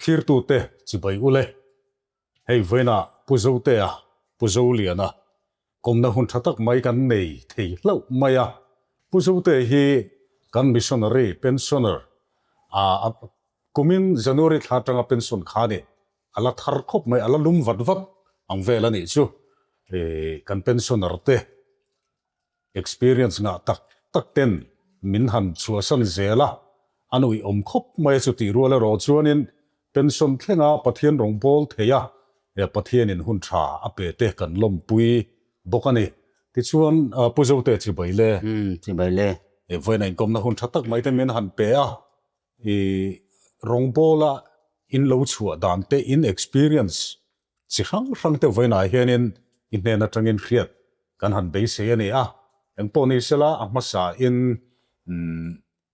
Thlirtute chibai ule. Hei vawiinah Pu Zotea, Pu Zoliana kawmna hun tha tak mai kan nei thei hlauh mai a. Pu Zotea hi kan missionary pensioner a kumin January thla atanga pension kha a ni. A la thar khawp mai, a la lum vat vat ang vel a nih chu. Kan pensioner te Experience ngah tak tak ten min han chhuahsan zel a, an uiawm khawp mai a chutih rual erawh chuanin pension thlenga Pathian rawngbâwl thei a, Pathianin hun tha a pe te kan lawmpui bawk a ni. Tichuan Pu Zote chibai le. Umm chibai le. Vawiin a inkawmna hun tha tak mai te min han pe a, i rawngbâwla in lo chhuah dan te, in experience Chi hrang hrang te vawiinah hianin i hnen atangin hriat kan han beisei a ni a, engpawh ni sela a hmasa in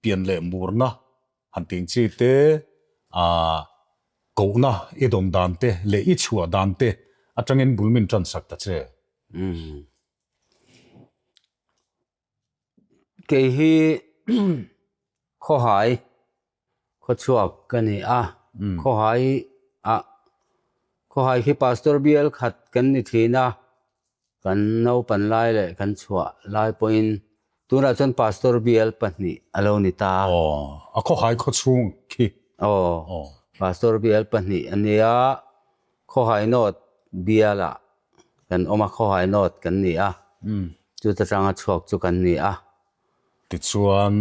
pian leh murna han tih chi te, ah kohna i dawn dan te leh i chhuah dan te atangin bul min tan sak ta che. Kei hi khawhai khawchhuak ka ni a, khawhai ah khawhai khi pastor bial khat kan ni thin a, kan naupan lai leh kan chhuah lai pawhin tunah chuan pastor bial pahnih a lo ni ta. Aw, a khawhai khawchhung khi. Aw, pastor bial pahnih a nia, khawhai North bialah Kan awm a, khawhai nawt kan ni a, chuta tanga chhuak chu kan ni a. Tichuan,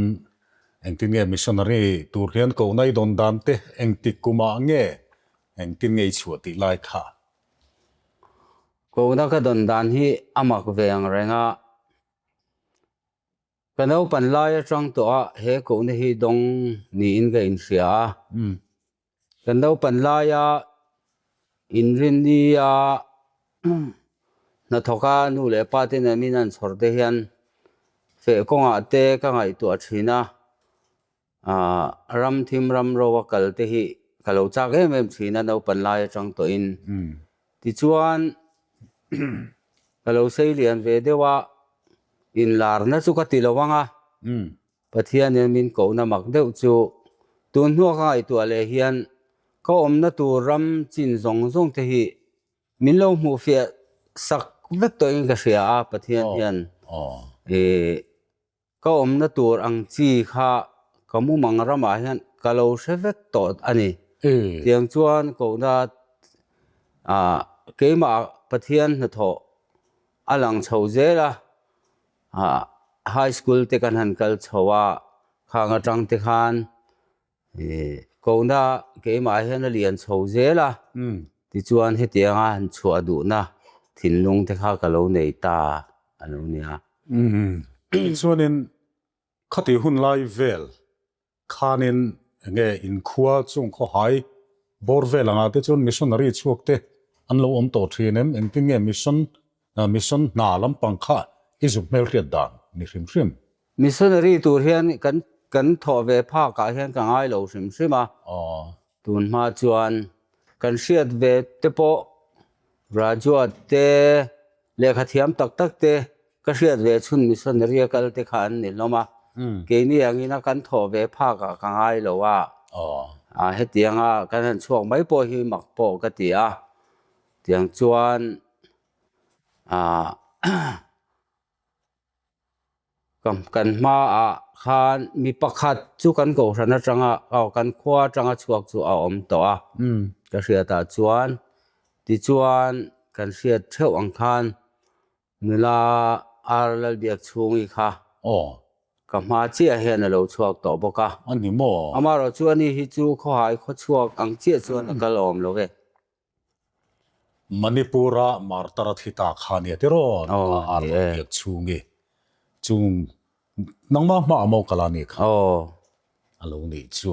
engtin nge missionary tur hian kohna i dawn dan te, engtik kumah nge engtin nge i chhuah tih lai kha? Kohna ka dawn dan hi a mak ve ang reng a. Ka naupan lai atang tawh a he kohna hi dawng niin ka inhria a. Ka naupan laia inrinnia hnathawka nu leh pa te nen min an chhawr te hian feh kawngah te ka ngaihtuah thin a, aah ram thim ram ro a kal te hi ka lo chak em em thin a naupan lai atang tawhin. Tichuan ka lo sei lian ve deuh a, inlarna chu ka ti lo ang a. Pathianin min kohna mak deuh chu tun hnua ka ngaihtuah leh hian ka awmna tur ram chin zawng zawng te hi min lo hmuh fiah sak vek tawhin ka hria a, Pathian hian ih ka awmna tur ang chi kha ka mumang ramah hian ka lo hre vek tawh a ni. Tiang chuan kohna ah keimah Pathian hnathawh a lang chho zel a. Ah high school te kan han kal chho a, khang atang te khan ih kohna keimah hian a lian chho zel a, tichuan hetianga han chhuah duhna thinlung te kha ka lo nei ta a lo nia. Tichuanin khati hun lai vel Khanin enge inkhua chung khawhai bawr vel anga te chuan missionary chhuak te an lo awm tawh thin em? Engtin nge mission mission hna lampang kha i zuk hmelhriat dan ni hrim hrim? Missionary tur hian kan kan thawh ve phak ah hian ka ngai lo hrim hrim a. Tun hma chuan kan hriat ve te pawh graduate te Lehkha thiam tak tak te ka hriat ve chhun missionary a kal te kha an ni hlawm a, keini angin a kan thawh ve phak ah ka ngai lo a, hetiang a kan han chhuak mai pawh hi mak pawh ka ti a, tiang chuan ah Kan hmaah khan mi pakhat chu kan kohhran atanga aw kan khua atanga chhuak chu a awm tawh a, ka hriatah chuan tichuan kan hriat theuh ang khan nula ar Lalbiak chhungi kha ka hma chiah hian a lo chhuak tawh bawk a, amaherawhchu ani hi chu khawhai khawchhuak ang chiah chuan a kal awm lo ve. Manipur-a martar a thi ta kha nia tiraw nula ar lo biak chhungi chung nangmah hmaah maw kal a ni kha a lo nih chu.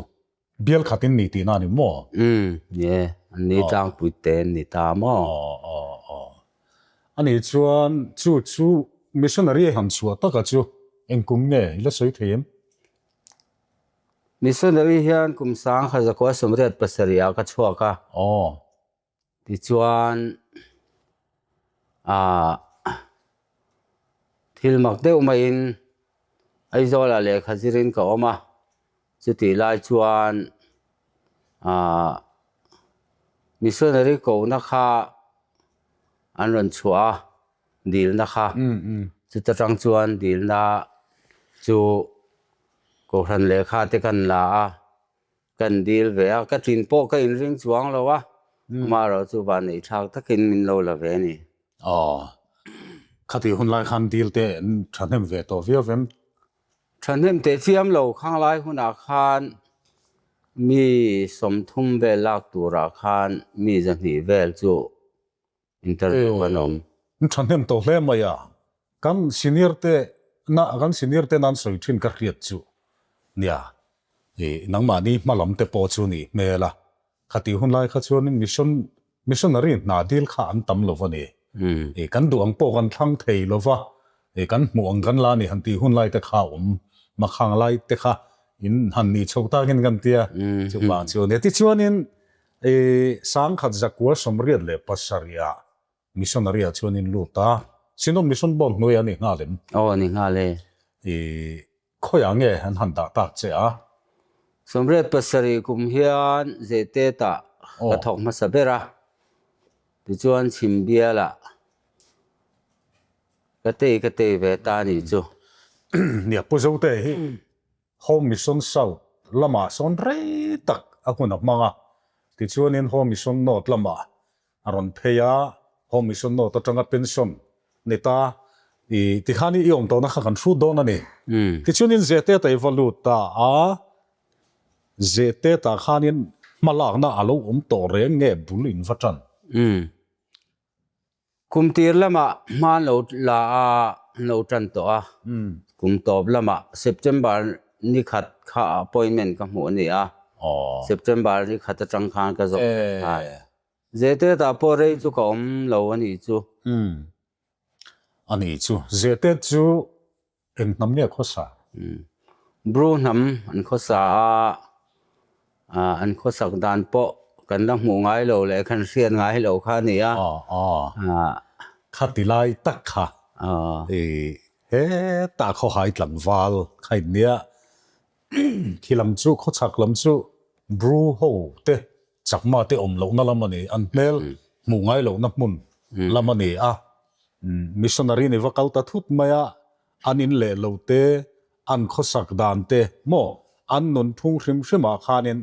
Bial khatin ni tihna a ni maw? Umm nie, an ni tlangpui te an ni ta maw? Aw aw aw. Ani chuan chu chu missionary han chhuah taka chu engkum nge i la sawi thei em? Missionary hian kum sang kha zakua 87 ah ka chhuak a. Aw. Tichuan ah thil mak deuh maiin Aizawlah lehkha zirin ka awm a, chutih lai chuan ah. Missionary kohna kha an rawn chhuah a, dilna kha. Chuta tang chuan dilna chu Kohhran lehkha te kan la a, kan dil ve a, ka tlin pawh ka inring chuang lo a, amaherawh chu vanneih thlak takin min lo la ve a ni. Aw, khati hun lai khan dil te an thahnem ve tawh viau em? Thahnem teh chiam lo khanglai hunah khan mi 30 vel lak turah khan mi 200 vel chu interview an awm. An thahnem tawh hle mai a, kan senior te na kan senior te nan sawi thin ka hriat chu nia, i nangmahni hma lam te pawh chu nih hmel a, Khatih hun lai kha chuanin mission missionary hna dil kha an tam lo va ni. I kan duh ang pawh kan thlang thei lo va, i kan hmuh ang kan la ni han tih hun lai te kha a awm. Makhang lai te kha in han nih chho takin kan tia chuvang chu a nia. Tichuanin i 1987 ah missionary ah chuan in lut a, Synod Mission Board hnuaiah a ni nghal em? Aw a ni nghal e. I Khawiah nge an han dah tak che a? 87 kum hian Zetetah ka thawk hmasa ber a, tichuan Chhimbialah ka tei ka tei ve ta a nih chu. Nia, Pu Zote hi Home Mission South lamah sawn rei tak a hun a hmang a, tichuanin Home Mission North lamah a rawn phei a, Home Mission North atanga pension ni ta i tikhan i awm tawhna kha kan hrut dawn a ni. Tichuanin Zehteta i va lut ta a, Zehteta khanin hmalakna a lo awm tawh reng nge bul in va tan? Kum tir lamah hma an lo la a, an lo tan tawh a. Kum tawp lamah September ni khat kha appointment ka hmuh a ni a, September ni khat atang khan ka zawk nghal. Zetetah pawh rei chu ka awm lo a nih chu. Umm. A nih chu. Zetet chu eng hnam nge khawsa? Umm. Bru hnam an khawsa a, an khawsak dan pawh kan la hmuh ngai lo leh kan hriat ngai lo kha a ni a. Aw aw. Khati lai tak kha. I hetah khawhai tlangval kha in nia. Khi lam chu khawchhak lam chu Bru ho te Chakma te awm lohna lam a ni, an hmel hmuh ngai lohna hmun lam a ni a. Missionary ni va kal ta thut mai a, an in leh lo te, an khawsak dan te maw, an nunphung hrim hrim ah khanin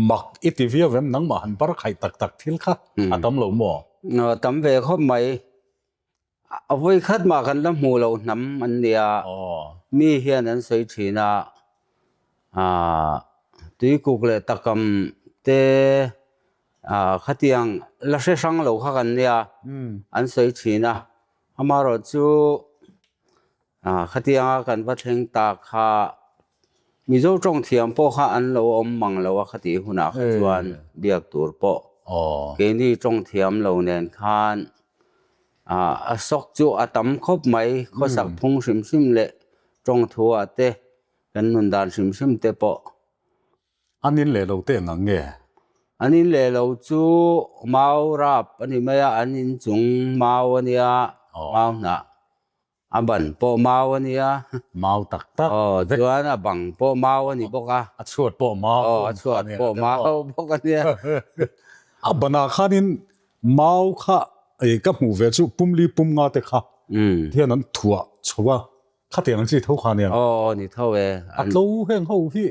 mak i ti viau em, nangmah han bar khaih tak tak thil kha a tam lo maw? Tam ve khawp mai. A vawi khat mah kan la hmuh loh hnam an nia, mi hian an sawi thin a, tuikuk leh takam te khatiang la hre hrang lo kha kan nia an sawi thin a, amaherawh chu khatianga kan va thleng ta kha Mizo tawng thiam pawh kha an lo awm mang lo a khatih hunah kha chuan biak tur pawh keini tawng thiam lo nen khan a sawk chu a tam khawp mai khawsak phung hrim hrim leh tawng thu ah te kan nun dan hrim hrim te pawh. An in leh lo te eng ang nge? An in leh lo chu mau rap a ni mai a, an in chung mau a nia, mau hnah. A ban pawh mau a nia. Mau tak tak. Aw, chuan a bang pawh mau a ni bawk a. A chhuat pawh mau. Aw, a chhuat pawh mau bawk a nia. A banah khanin mau kha ka hmuh ve chu pumli pum nga te kha hian an thuah chho a, khatiang ang chi tho kha nia. Aw, ni tho e. A tlo heng ho hi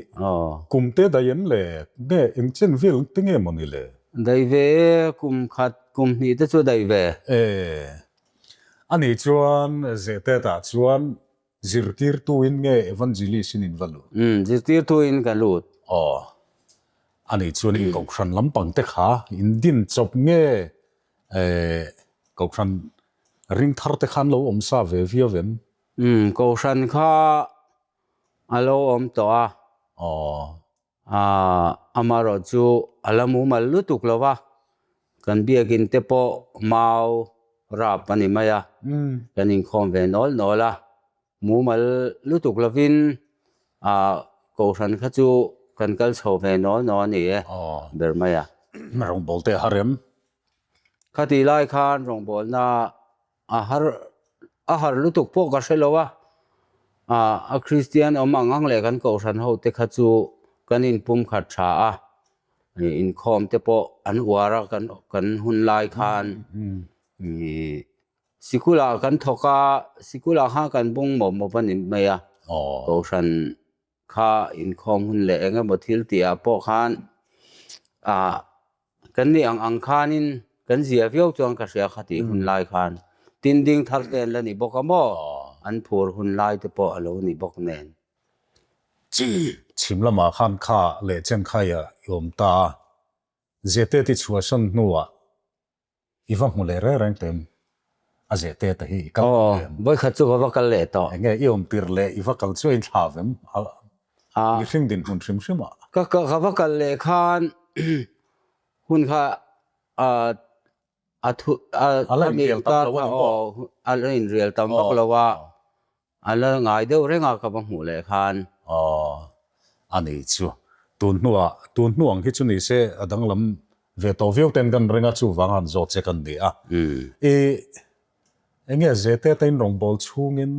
kum te daih em le nge eng chen vel te nge maw ni le? Daih ve e, kum khat kum hnih te chu daih ve. E. Ani chuan Zetetah chuan zirtirtuin nge Evangelist in in va lut? Umm, zirtirtuin ka lut. Aw. Ani chuan in Kohhran lampang te kha in din chawp nge Kohhran ring thar te khan lo awm sa ve viau em? Umm, Kohhran kha a lo awm tawh a. Aw. Amaherawh chu a la mumal lutuk lo va, kan biakin te pawh mau rap a ni mai a, kan inkhawm ve nawl nawl a, mumal lutuk lovin kohhran kha chu kan kal chho ve nawl nawl a ni e ber mai a. Rawngbawlte a har em? Khatih lai khan rawngbawlna A har a har lutuk pawh ka hre lo a, a Kristian awm ang ang leh kan kohhran ho te kha chu kan inpum khat tha a. Inkhawm te pawh an uar a kan kan hun lai khan sikulah kan thawk a, sikulah khan kan bung mawp mawp a ni mai a, kohhran kha inkhawm hun leh eng emaw thil tih ah pawh khan ah kan nih ang ang khanin kan zia viau chuan ka hria kha tih hun lai khan tin ding thar te an la ni bawk a maw an phur hun lai te pawh a lo ni bawk nen. Chhim lamah khan kha leh chen kha i awm ta a, Zete ti chhuahsan hnuah I va hmu leh reng reng teh em? A zeh te ta hi i kal tawh em? Aw, vawikhat chu ka va kal leh tawh. Enge i awm tirh leh i va kal chu a inthlah vem? A mihring dinhmun hrim hrim ah. Ka ka va kal leh khan hun kha a thu a A la inrial tam lo a ni maw? A la inrial tam vak lo a. A la ngai deuh reng a ka va hmuh leh khan. Aw, a ni chu. Tun hnuah, tun hnu ang hi chu ni se a danglam ve tawh viau ten kan ring a, chuvang han zawt che kan ni a. I enge zete te in rawngbâwl chhungin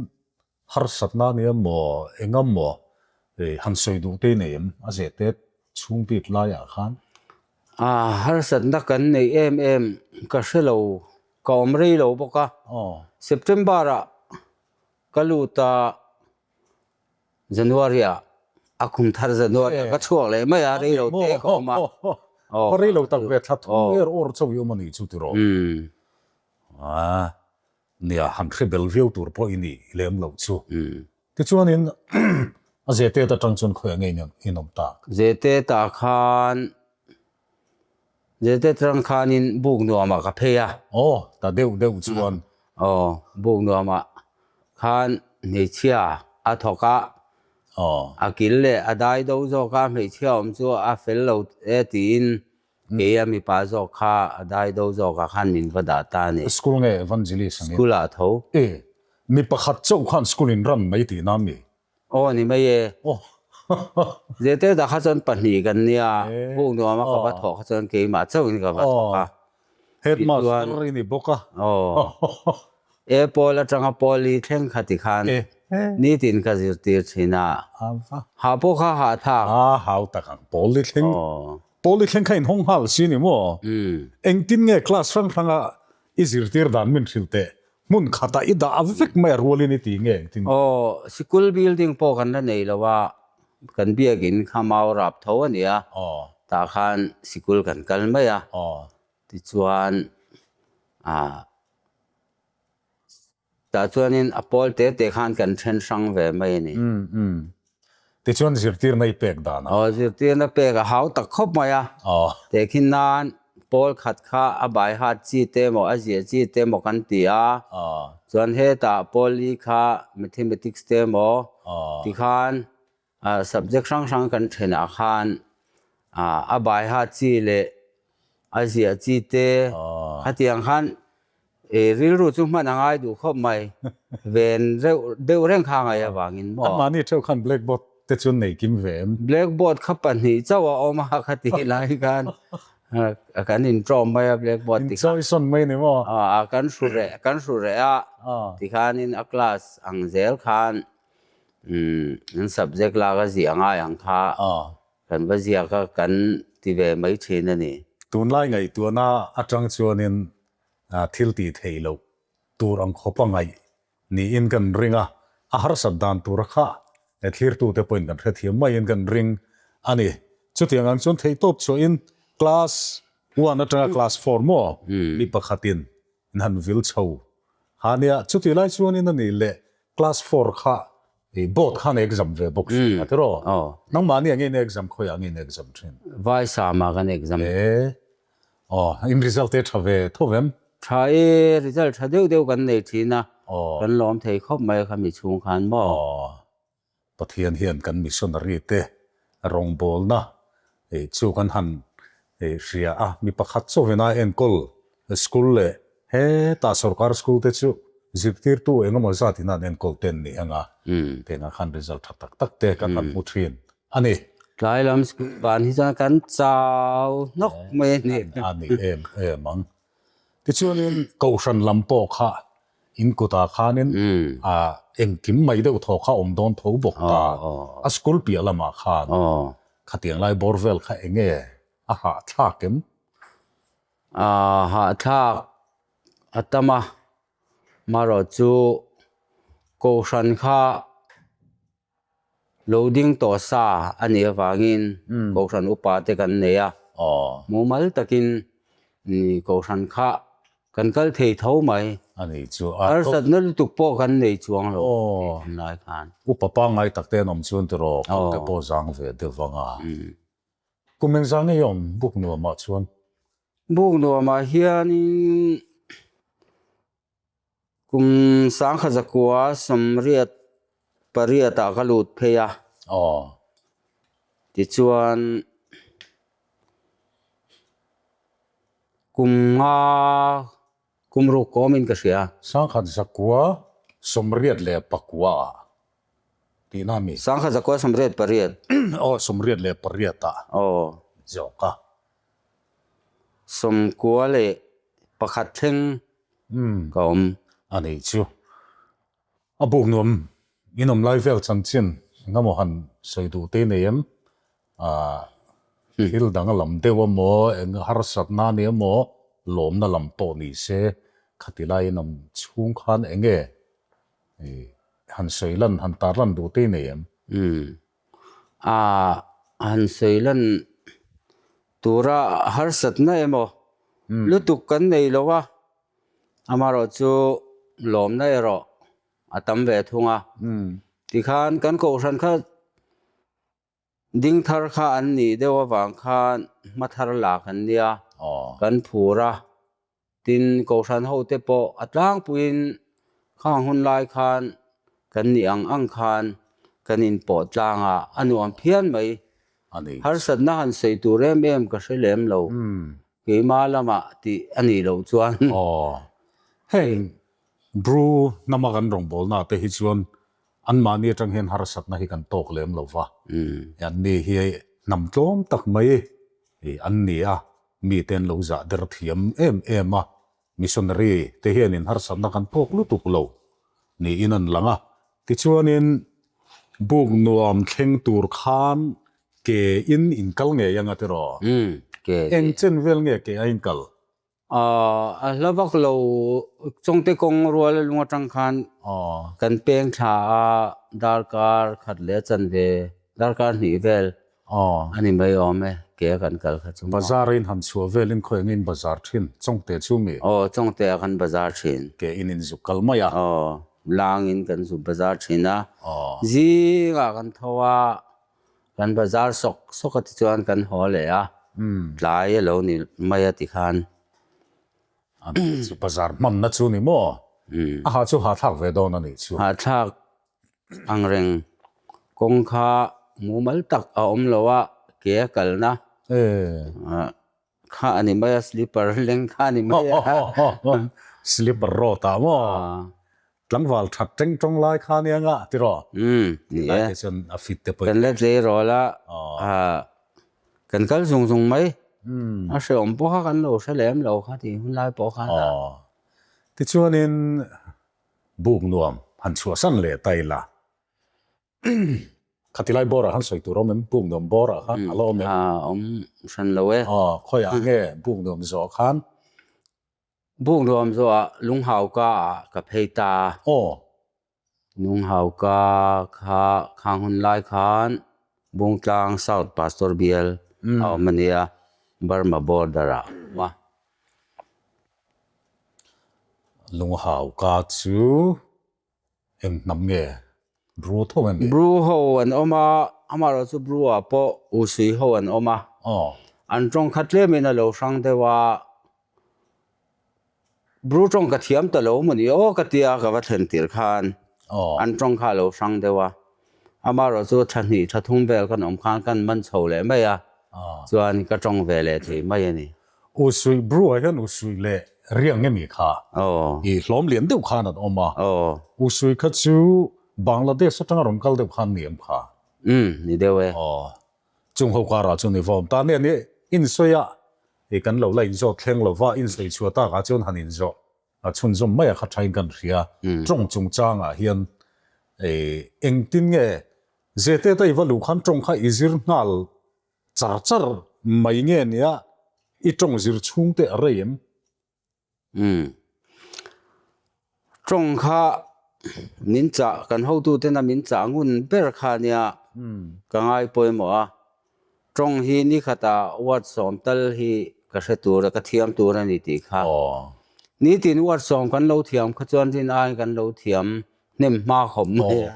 harsatna a nia maw, enga maw han sawi duh te i nei em a zete chhung bik laiah khan? A, harsatna kan neih em em ka hre lo, ka awm rei lo bawk a. September-ah Ka lut a, January ah a kum thar January ah ka chhuak leh mai a, rei lo te ka awm a. Ka rei lo tak ve thla thum er awr chauh i awm a nih chu tiraw? Nia, han hre bel viau tur pawh i nih lem loh chu. Tichuanin a Zetet atang chuan khawiah nge in awm tak? Zetet ah khan Zete tang khanin buk nuamah ka phei a. Aw, ta deuh deuh chuan. Aw, buk nuamah khan hmeichhia a thawk a. Aw. A kil leh a dai do zawk a, hmeichhia awm chu a fel lo e tiin kei a mipa zawk kha a dai do zawkah khan min va dah ta a ni. School nge Evangelist angin? School ah tho. E, mi pakhat chauh khan school in run mai tihna mi? Aw ni mai e. Zete dah kha chuan pahnih kan nia, buk nuama ka va thawh kha chuan keimah chauhin ka va thawk a. Headmaster i ni bawk a. Aw. E pawl atanga pawl i thleng kha ti khan nitin ka zirtir thin a. Hah pawh kha hah thlak. A hau tak ang pawl i thleng. Pawl i thleng kha inhawng nghal si ni maw? Engtin nge class hrang hranga i zirtir dan min hrilh teh? Hmun khatah i dah vek mai a rualin i ti nge engtin? Aw, sikul building pawh kan la nei lo a, kan biakin kha mau rap tho a ni a, tah khan sikul kan kal mai a, tichuan ah tah chuanin a pawl te te khan kan then hrang ve mai a ni. Tichuan zirtirna i pek dan a. Aw, zirtirna pek a hau tak khawp mai a. Aw. Tehkhin nan pawl khat kha a bai hat chi te emaw a ziah chi te emaw kan ti a. Aw. Chuan hetah pawl li kha mathematics te emaw. Aw. Tikhan subject hrang hrang kan thenah khan a bai hat chi leh a ziah chi te khatiang khan rilru chu hman a ngai duh khawp mai ven reuh deuh reng kha ngai avangin maw. Anmahni theuh khan blackboard te chu nei kim ve em? Blackboard kha pahnih chauh a awm a khati lai khan kan intawm mai a blackboard ti khan. Inchawisawn mai ni maw? A kan hru reh kan hru reh a tikhanin a class ang zel khan an subject lak a ziah ngai ang kha. Kan va ziak a, kan ti ve mai thin a ni. Tunlai ngaihtuahna atang chuanin thil tih theih loh tur ang khawp a ngaih niin kan ring a, a harsat dan tura kha thlirtute pawhin kan hrethiam maiin kan ring a ni. Chutiang ang chuan theihtawp chhuahin class one atanga class four maw mi pakhatin in han vil chho ha nia, chutih lai chuanin a nih leh class four kha i board khan exam ve bawk thin a tiraw? Nangmah nia nge in exam khawiah nge in exam thin? Vai sama kan exam. E aw in result te tha ve tho vem? Tha e, result tha deuh deuh kan nei thin a, kan lawm thei khawp mai kha mi chhung khan maw? Aw Pathian hian kan missionary te rawngbawlna chu kan han hria a, mi pakhat chauhin a enkawl school leh hetah sorkar school te chu zirtirtu engemaw zat in an enkawl te an ni ang a, thenah khan result tha tak tak te kan han hmu thin a ni. Tlai lam school ban hi chuan kan chau hnawk mai a ni. A ni em em ang. Tichuanin Kohhran lam pawh kha in kutah khanin engkim mai deuh thaw kha awm dawn tho bawk ta. A school piah lamah khan khatiang lai bawr vel kha eng nge? A hahthlak em? A hahthlak a tam a, marawh chu Kohhran kha lo ding tawh sa a nih avangin Kohhran upa te kan nei a, mumal takin Kohhran kha kan kal thei tho mai. A nih chu a. Harsatna lutuk pawh kan nei chuang lo tunlai khan. Upa pangngai tak te an awm chuan tiraw kawng te pawh zang ve deuh vang a. Kum engzah nge i awm buk nuamah chuan? Buk nuamah hianin kum sangkhat zakua sawmriat pariatah ka lut phei a. Aw. Tichuan kum nga kum ruk kawmin ka hria. Sangkhat zakua sawmriat leh pakua ah Tihna mi? 1968. Aw, 98 ah. Aw. Zawk a. 91 thleng ka awm. A nih chu. A buk nuam in awm lai vel chanchin engemaw han sawi duh te nei em? Ah, thil dang a lam deuh emaw, eng harsatna a ni emaw, lawmna lam pawh ni se, khati lai in awm chhung khan eng nge Han sawi lan, han tar lan duh te nei em? Umm. A han sawi lan tura harsatna emaw lutuk kan nei lo a, amaherawh chu lawmna erawh a tam ve thung a. Tikhan kan kohhran kha Ding thar kha an nih deuh avang khan hma thar la kan nia, kan phur a, tin Kohhran hote pawh a tlangpuiin khang hun lai khan kan nih ang ang khan kan inpawh tlang a, a nuam phian mai. Harsatna han sawi tur em em ka hre lem lo, keimah lamah tih a nih loh chuan. Aw, heng Bru hnama kan rawngbawlna te hi chuan Anmahni atang hian harsatna hi kan tawk lem lo va, anni hi hnam tlawm tak mai an ni a, mite an lo zah der thiam em em a, missionary te hianin harsatna kan tawk lutuk lo niin an lang a. Tichuanin buk nuam thleng tur khan ke in inkal ngei anga tiraw? Eng chen vel nge ke a inkal? A hla vak lo Chawngte kawng rual a lung atang khan kan peng thla a darkar khat leh a chanve darkar hnih vel a ni mai awm e ke a kan kal kha chu maw. Bazar in han chhuah vel in khawi angin bazar thin Chawngte chu mi? Aw Chawngte ah kan bazar thin. Ke in in zuk kal mai a. Aw lang in kan zuk bazar thin a zing ah kan tho a Kan bazar sawk sawk a tichuan kan haw leh a, tlai a lo ni mai a tikhan. Chu bazar hmanna chu ni maw? A ha chu hahthlak ve dawn a nih chu. Hahthlak ang reng kawng kha mumal tak a awm lo a, ke a kalna kha a ni mai a, slipper leng kha a ni mai a. Slipper rawt ah maw? Tlangval that teng tawng lai kha nia ngah tiraw? Umm, ni e. Te chuan a fit te pawh. Kan la tleirawl a, kan kal zung zung mai. A hrehawm pawh kha kan lo hre lem lo kha tih hun lai pawh khan a. Tichuanin buk nuam han chhuahsan leh ta ila. Khatilai bawrah khan sawi tur awm em? Buk nuam bawrah khan a la awm em? Awm hran lo e. Aw, khawiah nge buk nuam zawh khan? Buk nuam zawhah Lunghauka ah ka phei ta. Aw. Lunghauka kha khang hun lai khan Bungtlang South Pastor Bial a awm a nia, Burma border ah a awm a. Lunghauka chu Eng hnam nge? Bru tho em ni? Bru ho an awm a, amaherawh chu Bru ah pawh Usui ho an awm a. An tawng kha tlemin a lo hrang deuh a, Bru tawng ka thiam ta lo maw ni aw ka tia ka va thlen tir khan an tawng kha a lo hrang deuh a. Amaherawh chu tha hnih tha thum vel kan awm khan kan man chho leh mai a, chuan ka tawng ve leh thei mai a ni. Usui Bru ah hian Usui leh Riang nge mi kha i hlawm lian deuh khan an awm a. Usui kha chu Bangladesh atanga rawn kal deuh khan ni em kha? Umm, ni deuh e. Aw, chung ho karah chu ni vawm ta nia ni insawi a, i kan lo la inzawt thleng lova insawi chhuah takah chuan han inzawh a chhunzawm mai a kha thain kan hria. Tawng chungchangah hian engtin nge Zete ta i va luh khan tawng kha i zir nghal char char. mai nge nia i tawng zir chhung te a rei em? Umm. Tawng kha min chah, kan hotutena min chah ngun ber kha nia ka ngai pawimawh a. Tawng hi nikhatah word sawm tal hi ka hre tur a, ka thiam tur a ni tih kha. Nitin word sawm kan lo thiam kha chuan rin aiin kan lo thiam hnem hma khawp mai a.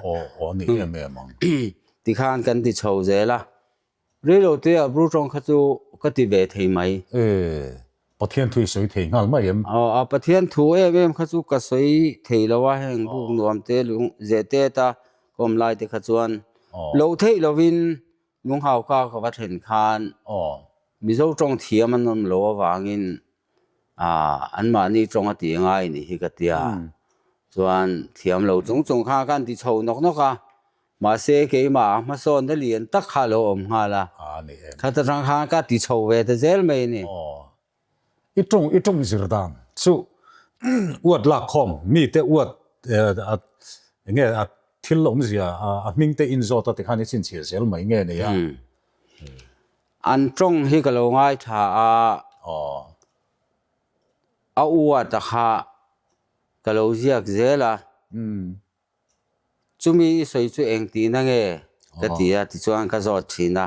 Tikhan kan ti chho zel a. Reilote ah Bru tawng kha chu ka ti ve thei mai. E, Pathian thu i sawi thei nghal mai em? Aw, a Pathian thu em em kha chu ka sawi thei lo a, heng buk nuam te lung zeh tet a ka awm lai te kha chuan lo theih lovin Lunghau ka ka va thlen khan Mizo tawng thiam an awm lo avangin anmahni tawng a tih ngai nih hi ka tia. Chuan thiam lo chung chung kha ka han ti chho nawk nawk a, Mahse keimah a hmasawnna lian tak kha a lo awm nghal a, khat atang khan ka ti chho ve ta zel mai a ni. I tawng i tawng zir dan chu uat lak khawm mite uat enge a thil awmzia a hming te inzawt a tikhan i chhinchhiah zel mai nge nia. An tawng hi ka lo ngaithla a, a uat a kha ka lo ziak zel a. Chumi i sawi chu eng tihna nge? ka ti a, tichuan ka zawt thin a.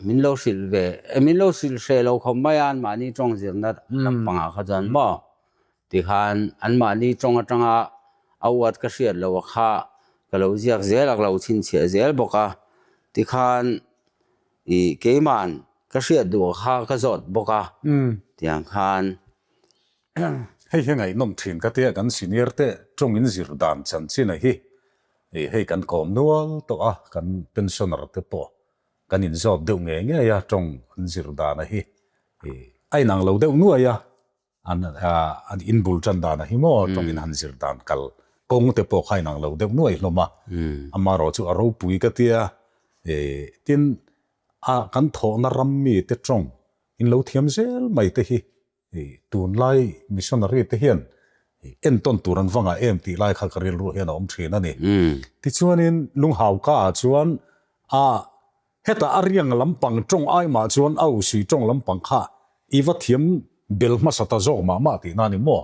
Min lo hrilh ve, min lo hrilh hreh lo khawp mai a, anmahni tawng zirna lampangah kha chuan maw? Tikhan anmahni tawng atanga a uat ka hriat loh a kha ka lo ziak zel a, ka lo chhinchhiah zel bawk a. Tikhan i keima'n ka hriat duh a kha ka zawt bawk a, tiang khan Hei hi ngaihnawm thin ka tia kan senior te tawng in zir dan chanchin a hi hei kan kawm nual tawh a, kan pensioner te pawh kan in zawt deuh ngei ngei a tawng an zir dan a hi a inang lo deuh nuai a, an an in bul tan dan a hi maw tawng in han zir dan kal kawng te pawh kha inang lo deuh nuai hlawm a, amaherawh chu a ropui ka tia tin a kan thawhna ram mi te tawng in lo thiam zel mai te hi Tunlai missionary te hian entawn tur an va ngah em tih lai kha ka rilru hian a awm thin a ni. Tichuanin Lunghauka ah chuan a hetah a riang lampang tawng ai mah chuan a usui tawng lampang kha i va thiam bel hmasa ta zawk mah mah tihna a ni maw?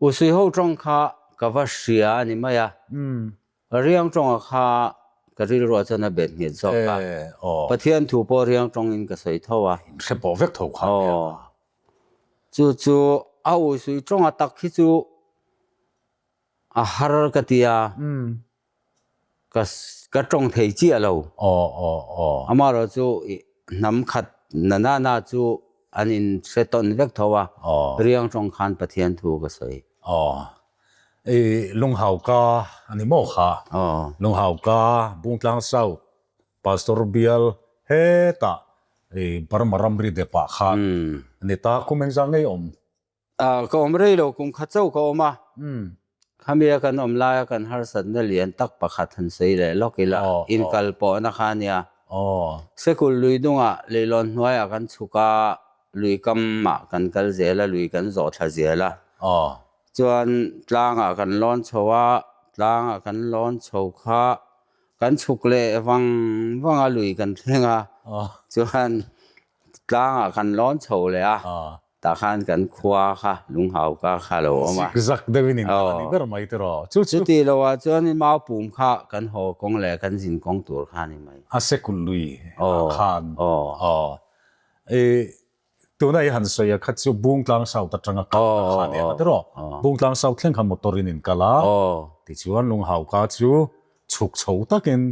Usui ho tawng kha ka va hria a ni mai a, Riang tawnga kha ka rilruah chuan a bet nghet zawk a, Pathian thu pawh riang tawngin ka sawi tho a. Hre pawh vek tho kha nia. Chu chu a usui tawnga tak hi chu a har ka ti a, ka ka tawng thei chiah lo. Amaherawh chu hnam khat na na na chu an in hre tawn vek tho a, riang tawng khan Pathian thu ka sawi. I Lunghauka a ni maw kha? Lunghauka Bungtlang South Pastor Bial hetah i Burma ramri depah khan a ni ta, kum engzah ngei awm? Ka awm rei lo, kum khat chauh ka awm a. Khami a kan awm laia kan harsatna lian tak pakhat han sawi leh lawk ila, inkal pawhna kha a nia. Sekul lui dungah leilawn hnuaiah kan chhuk a, lui kamah kan kal zel a, lui kan zawh thla zel a. Chuan tlangah kan lawn chho a, tlangah kan lawn chho kha kan chhuk leh vang vang a, lui kan thleng a. Chuan tlangah kan lawn chho leh a. Tah khan kan khua kha Lunghauka kha a lo awm a. Zik zak deuhin in kal a ni ber mai tiraw. Chu chu. Chuti lo ah chuan in mau pum kha kan haw kawng leh kan zin kawng tur kha a ni mai. A sekul lui ah khan. Aw. I tuna i han sawi a kha chu Bungtlang South atanga kal a kha nia tiraw. Bungtlang South thleng kha motor in in kal a. Tichuan Lunghauka chu chhuk chho takin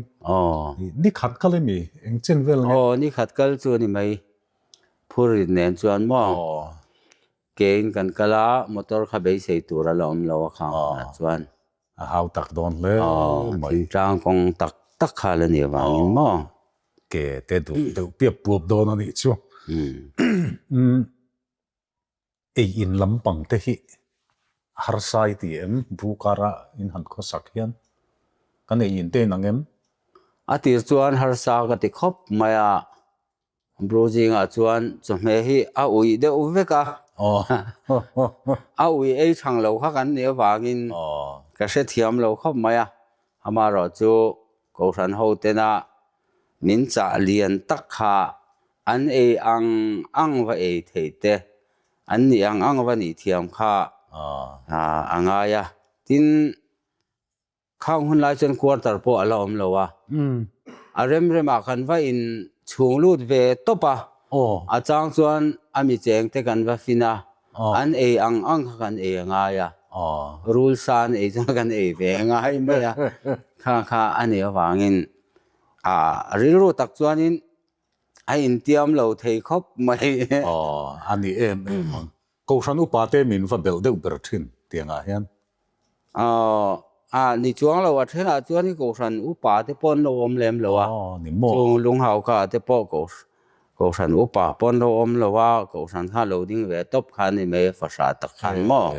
ni khat kal emi eng chen vel nge? Aw ni khat kal chu a ni mai. Phurrit nen chuan maw kein kan kal a, motor kha beisei tur a la awm lo a khang hunah chuan. A hau tak dawn hle mai. Thingtlang kawng tak tak kha la nih avangin maw. Ke te duh deuh piap puap dawn a nih chu. Ei in lampang te hi harsa i ti em? Bu kara in han khawsak hian kan ei in te in ang em? A tir chuan harsa ka ti khawp mai a, Bru zingah chuan chawhmeh hi a uih deuh vek a, a uih ei thang lo kha kan nih avangin ka hrethiam lo khawp mai a, amaherawhchu Kohhran ho tena. Min chah lian tak kha an ei ang ang va ei thei te, an nih ang ang va nih thiam kha a ngai a. Tin, khang hun lai chuan quarter pawh a la awm lo a, a rem remah kan va in chhung lut ve tawp a, a chang chuan a mi cheng te kan va fin a, an ei ang ang kha kan ei a ngai a, rul sa an ei chuan kan ei ve a ngai mai a, kha kha a nih avangin A rilru tak chuanin a intiam lo thei khawp mai. Aw, a ni em em ang. Kohhran upa te min va belh deuh ber thin tiangah hian. Aw, a ni chuang lo, a thenah chuan i Kohhran upa te pawh an lo awm lem lo a. Aw, ni maw. Chung Lunghauka te pawh Kohhran upa pawh an lo awm lo a, Kohhran kha lo ding ve tawp kha a ni mai, fahrah tak khan maw.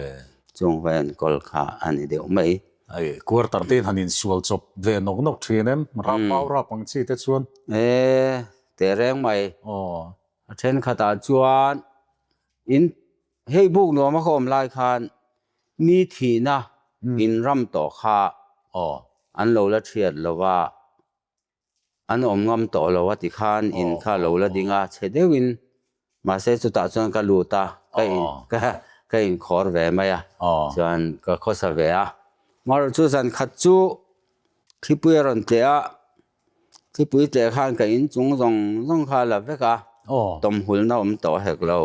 Chung va enkawl kha a ni deuh mai. Hei quarter te in han insual chawp ve nawk nawk thin em? Rap pau rap ang chi te chuan. E, teh reng mai. Aw. A thenkhatah chuan in hei buk nuam a ka awm lai khan mi thihna in ram tawh kha Aw. an lo la thiat lo va. An awm ngam tawh lo a ti khan in kha lo la ding a, chhe deuhin mahse chutah chuan ka lut a, ka in ka inkhawr ve mai a, chuan ka khawsa ve a. Amaherawhchu chu zan khat chu thlipui a rawn tleh a, thlipui tleh khan ka inchung zawng zawng kha a la vek a, tawmhulna awm tawh hek lo.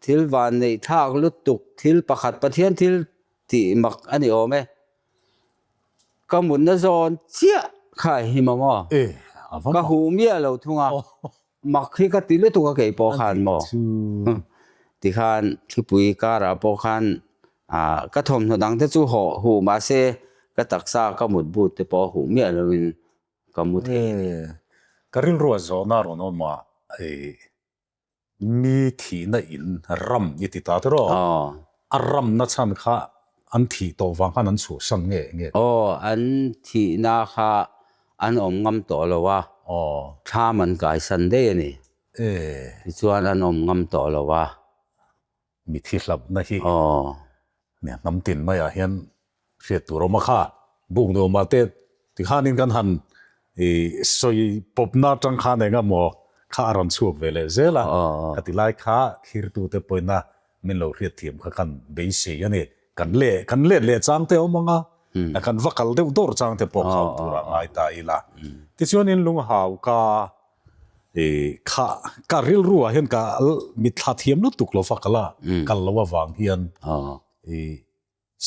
Thil van neih thlak lutuk thil pakhat Pathian thil tih mak a ni awm e. Ka mutna zawn chiah kha a him ang aw. Ka huh miah lo thung a, mak hi ka ti lutuk a kei pawh khan maw. Tikhan thlipui karah pawh khan ka thawmhnaw dang te chu hawh huh mahse ka taksa ka mut but te pawh huh miah loin ka mu thei a ni. Ka rilru a zawhna rawn awm a, Mi thihna in ram i ti ta tiraw? A ramna chhan kha an thih tawh vang khan an chhuahsan nge nge? Aw, an thihna kha an awm ngam tawh lo a, thlam an kaisan daih a ni. Tichuan an awm ngam tawh lo a. Mi thi hlauhna hi nia hnam tin maiah hian hriat tur awm a kha. Buk nuamah te tikhanin kan han sawi pawpna atang khan eng emaw kha a rawn chhuak ve leh zel a, ka ti lai kha thlirtute pawina min lo hriat thiam kha kan beisei a ni. Kan leh kan let leh chang te awm ang a, kan va kal deuh dawr chang te pawh kha awm turah ngai ta ila. Tichuanin Lunghauka Kha ka rilru ah hian ka mitthla thiam lutuk lo va kal a, kal lo avang hian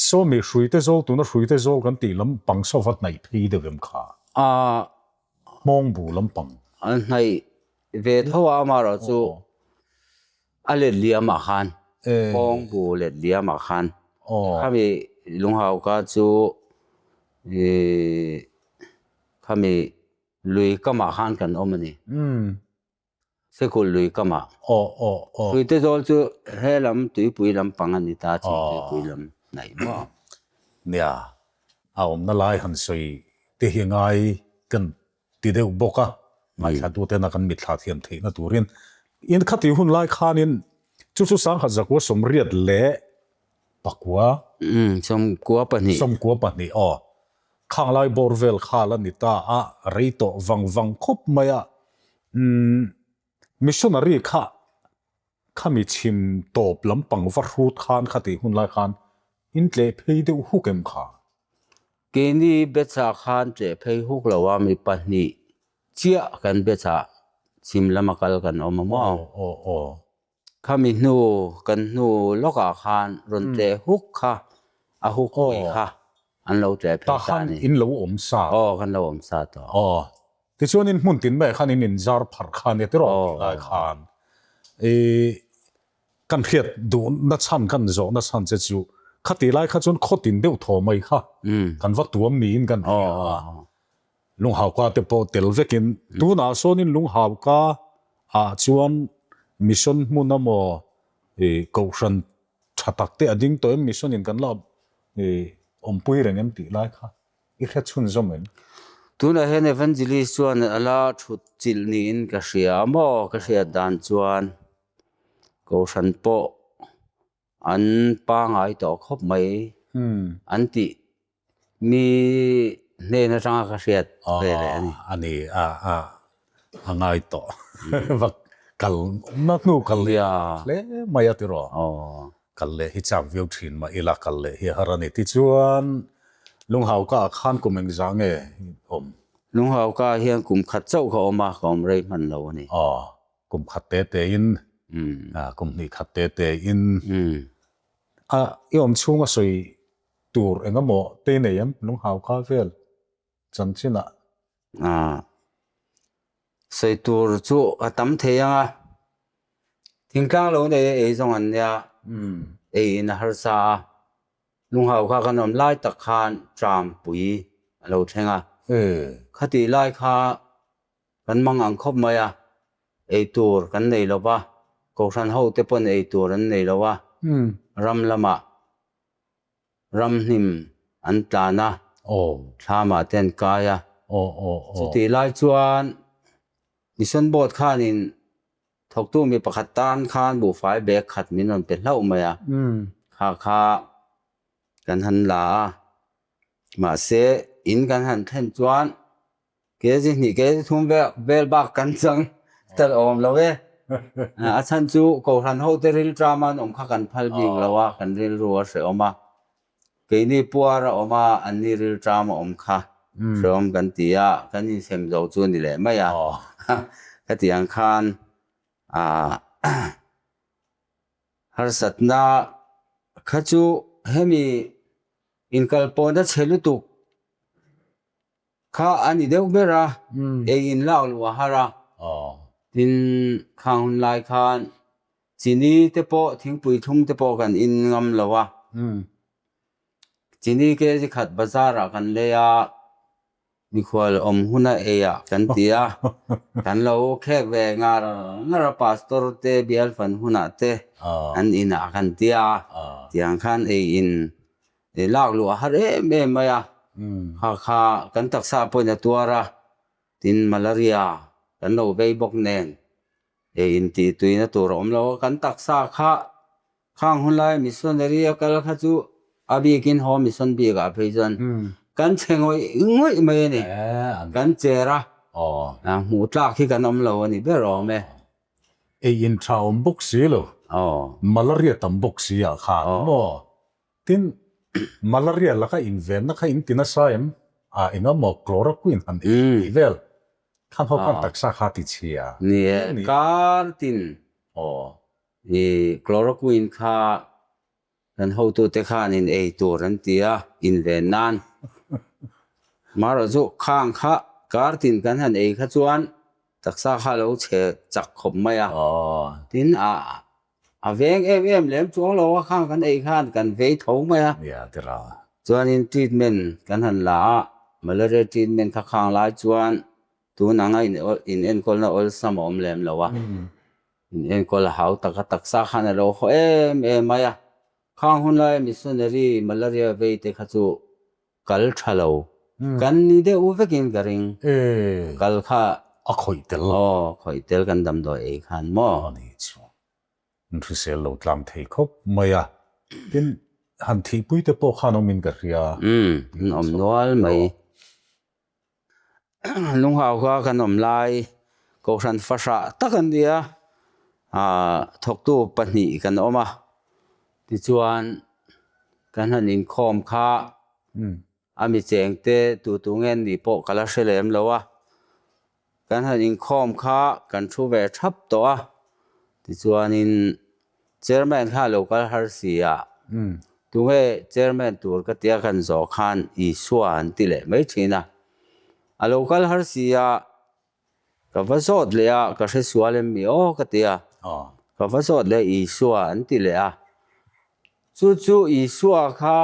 sawmi hruite zawl tuna hruite zawl kan tih lampang saw va hnaih phei deuh em kha? Hmawngbu lampang. A hnaih ve tho a amaherawh chu a let liam ah khan Hmawngbu let liam ah khan khami Lunghauka chu khami Lui kamah khan kan awm a ni. Sikul lui kamah. Tuite zawl chu he lam tuipui lampang a ni ta, chhim tuipui lam hnaih maw. Nia, a awmna lai han sawi te hi ngai kan ti deuh bawk a, ngaithlatuten a kan mitthla thiam theihna turin. In khati hun lai khanin chu chu sangkhat zakua 84 Pakua. Umm, 92. 92, aw. Khanglai bawr vel khal a ni ta a, rei tawh vang vang khawp mai a. Umm, missionary kha khami chhim tawp lampang va hrut khan khatih hun lai khan in tleh phei deuh huk em kha? Keini Betsa khan tleh phei huk lo a, mi pahnih chiah kan Betsa chhim lama kal kan awm a maw? Aw, aw, aw. Khami hnu kan hnu lawkah khan rawn tleh huk kha a huk pui kha an lo tleh phei ta a ni. Tahan in lo awm sa. Aw kan lo awm sa tawh. Aw tichuan in hmun tin maiah khan in inzar pharh kha nia tiraw tih lai khan i kan hriat duhna chhan kan zawhna chhan che chu khatih lai kha chuan khaw tin deuh thaw mai kha kan va tuam niin kan hria a. Lunghauka te pawh tel vekin tunah sawnin Lunghauka ah chuan mission hmun a maw i kohhran tha tak te a ding tawh em mission in kan la awmpui reng em tih lai kha i hre chhunzawm em? Tunah hian Evangelist chuan a la thut chilh niin ka hria a maw ka hriat dan chuan kohhran pawh an pangai tawh khawp mai an tih Mi hnen atanga ka hriat ve leh a ni. A ni, a, a. A ngai tawh. Va kal na hnu kal leh hle mai a tiraw. Kal leh hi chak viau thin mah ila kal leh hi a har a ni. Tichuan Lunghauka ah khan kum engzah nge awm? Lunghauka ah hian kum khat chauh ka awm a, ka awm rei hman lo a ni. Aw, kum khat te te in, kum hnih khat te te in. A, i awm chhung a sawi tur engemaw te nei em Lunghauka vel chanchin ah? A, sawi tur chu a tam thei ang a, thingtlang lo nei a ei zawng an nia, ei in a harsa a. Lunghau kha kan awm lai tak khan tram pui a lo thleng a. Khatih lai kha kan mang ang khawp mai a, ei tur kan nei lo va, Kohhran ho te pawn ei tur an nei lo a, ram lamah ramhnim an tlan a, thlamah te an kai a. Chutih lai chuan Mission Board khanin Thawktu mi pakhat tan khan buhfai bag khat min rawn pe hlauh mai a, kha kha kan han la a, mahse in kan han thlen chuan kg hnih kg thum vel vel bak kan chang tel awm lo e, a chhan chu Kohhran hote rilṭam an awm kha kan phal bik lo a, kan rilru a hrehawm a, Keini puar a awm a, anni rilṭam a awm kha hrehawm kan ti a, kan insem zo chu a ni leh mai a. Khati ang khan harsatna kha chu hemi inkalpawhna chhe lutuk Kha a ni deuh ber a, ei in lak luh a har a. Tin, khang hun lai khan chini te pawh thingpui thlum te pawh kan in ngam lo a. Chini kg khat bazar ah kan lei a, mikhual awm huna ei ah kan ti a, kan lo khek ve ngar ngar a, pastor te bial fan hunah te an in ah kan ti a, tiang khan ei in lak luh a har em em mai a, kha kha kan taksa pawhin a tuar a, tin malaria kan lo vei bawk nen ei intih tuina tur a awm lo a, kan taksa kha khang hun lai missionary a kal kha chu a bikin haw mission bik ah phei chuan kan che ngawih ngawih mai a ni, kan cher a, hmuh tlak hi kan awm lo a ni ber awm e. Ei in tha awm bawk si lo, malaria tam bawk si ah khan maw? Tin, malaria laka invenna kha in ti nasa em? A engemaw chloroquine han ei tih vel khan ho khan taksa kha ti chhia. Ni e, kar tin i chloroquine kha Kan hotute khanin ei tur an ti a, inven nan. Marawh chu khang kha kar tin kan han ei kha chuan taksa kha a lo chhe chak khawp mai a. Tin, a a veng em em lem chuang lo a, khang kan ei khan kan vei tho mai a. Chuanin treatment kan han la a, malaria treatment kha khang lai chuan tun anga in enkawlna awlsam a awm lem lo a. In enkawl a hau tak a, taksa khan a lo haw em em mai a. Khang hun laia missionary malaria vei te kha chu kal tha lo kan ni deuh vekin ka ring. Kal kha a khawih tel. Aw, khawih tel kan damdawi ei khan maw? A ni chu. An hrisel lo tlang thei khawp mai a. Tin, han thihpui te pawh khan awmin ka hria. Umm, an awm nual mai. Lunghau kha kan awm lai Kohhran fahrah tak an ni a, thawktu pahnih kan awm a, tichuan kan han inkhawm kha a mi chengte tu tu nge an nih pawh ka la hre lem lo a, kan han inkhawm kha kan thu ve thap tawh a, tichuanin Chairman kha lo kal har si a, tunge Chairman tur ka tia kan zawh khan Isua an ti leh mai thin a. A lo kal har si a, ka va zawt leh a, ka hre sual em mi aw ka ti a, ka va zawt leh Isua an ti leh a. Chu chu Isua kha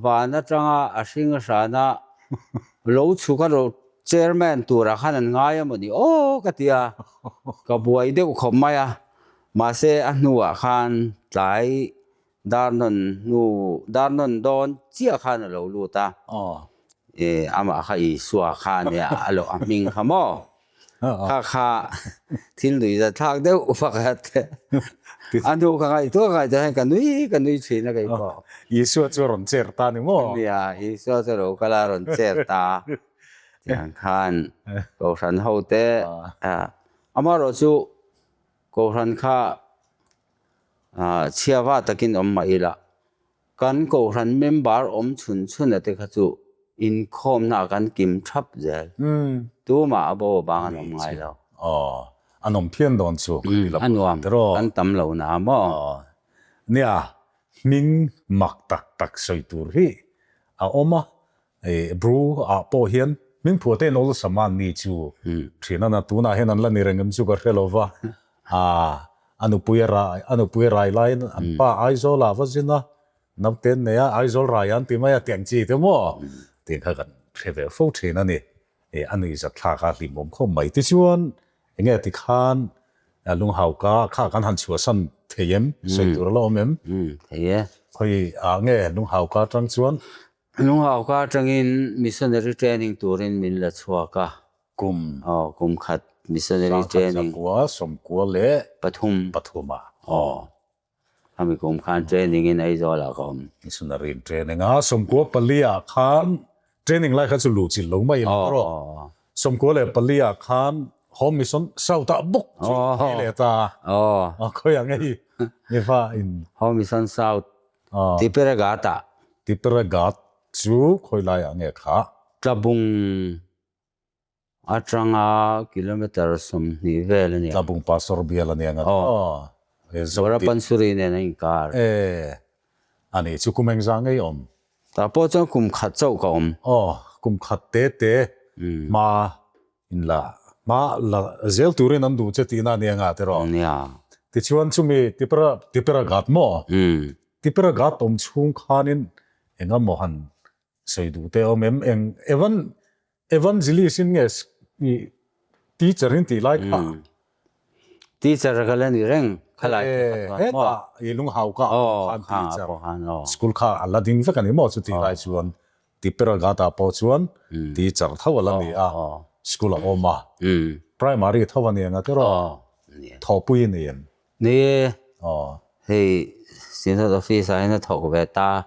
van atanga a hring a hrana lo chhuk a ro chairman turah khan an ngai a mawni aw ka ti a, ka buai deuh khawp mai a, mahse a hnuah khan tlai dar nawn hnu dar nawn dawn chiah khan a lo lut a, amah kha Isua kha a nia a lo a hming kha maw. Kha kha thil nui zat thlak deuh pakhat a hnu ka ngaihtuah ngaihtuah hian ka nui ka nui thin a kei pawh. Isua chu a rawn cher ta ni maw? Nia, Isua chu a lo kal a, a rawn cher ta. Tiang khan Kohhran hote amaherawhchu Kohhran kha chhiava takin awm mah ila kan Kohhran member awm chhun chhun ate kha chu inkhawmna ah kan kim thap zel. Tumah a bo bang an awm ngai lo. A nawm phian dawn chu. A nuam kan tam lo na maw? Nia, hming mak tak tak sawi tur hi a awm a, Bru ah pawh hian hming phuah te in awlsam a ni chu thin a na tunah hian an la ni reng em chu ka hre lo va, a nupui a rai a nupui a rai laiin an pa Aizawl ah va zin a, naute an nei a Aizawl rai an ti mai a tiang chi te maw tih kha kan hre ve fo thin a ni. A nuihzat thlak a hlimawm khawp mai. Tichuan enge tikhan Lunghauka kha kan han chhuahsan thei em? Sawi tur a la awm em? Thei e. Khawi ah nge Lunghauka atang chuan? Lunghauka atangin missionary training turin min la chhuak a. Kum. Aw, kum khat missionary training. Sangkhat zakua sawmkua leh pathum. Pathum ah. Aw. Khami kum khan training in Aizawl ah ka awm. Missionary in training a, 94 ah khan training lai kha chu luh chilh lo mai ila erawh 94 ah khan Home Mission South ah bawk chu i leh ta a, khawi ang hei mifa in. Home Mission South Tipperaghat ah. Tipperaghat chu khawi lai ah nge kha? Tlabung. Atanga kilometre 20 vel a nia. Tlabung Pastor bial a nia ngat. Aw. Zorapansuri nen a inkar. E, a ni chu kum engzah ngei awm? Tah pawh chuan kum khat chauh ka awm. Aw, kum khat te te hma in la hma la zel turin an duh che tihna a nia nga tiraw? Nia. Tichuan chumi Tipera Tipera Ghat maw? Tipera Ghat awm chhung khanin engemaw han sawi duh te awm em? Eng Evan Evangelist in nge i teacher in tih lai kha? Teacher ka la ni reng khalai te kha chuan maw? Hetah i lunghau ka khan teacher school kha a la ding vek a ni maw chutih lai chuan Tipperaghat ah pawh chuan teacher tho a la ni a, school a awm a, primary tho a ni ang a tiraw? Thawhpui a ni em? Ni e, hei Synod Office ah hian a thawk ve ta,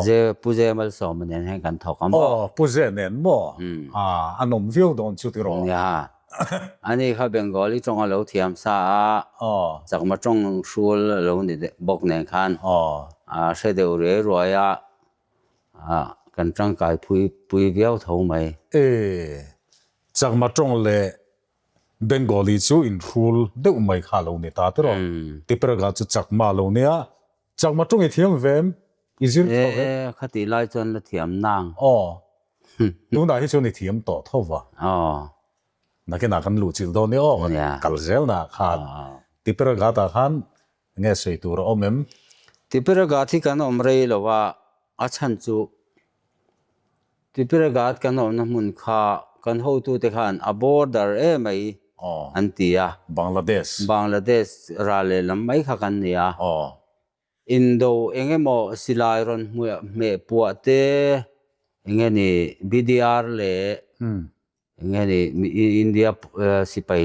Ze Pu Ze Malsawma nen hian kan thawk a maw? Aw, Pu Ze nen maw? A nawm viau dawn chu tiraw? Nia, ani kha Bengali tawng a lo thiam sa a, Chakma tawng hrul a lo ni bawk nen khan a hre deuh riai ruai a, kan tangkai pui pui viau tho mai. E, Chakma tawng leh Bengali chu inhrul deuh mai kha a lo ni ta tiraw? Tipraga chu Chakma a lo nia, Chakma tawng i thiam ve em? I zir tho ve? E, khatih lai chuan la thiam nang. Aw, tunah hi chuan i thiam tawh tho va. Aw. Nakinah kan luh chilh dawn i aw, kan kal zelnaah khan. Tipraga-ah khan nge sawi tur a awm em? Tipraga hi kan awm rei lo a, a chhan chu Tipperaghat kan awmna hmun kha kan hotute khan a border emai an ti a. Bangladesh. Bangladesh ral lehlam mai kha kan ni a. Indo eng emaw silai rawn hmeh puah te eng nge ni BDR leh Eng nge ni India sipai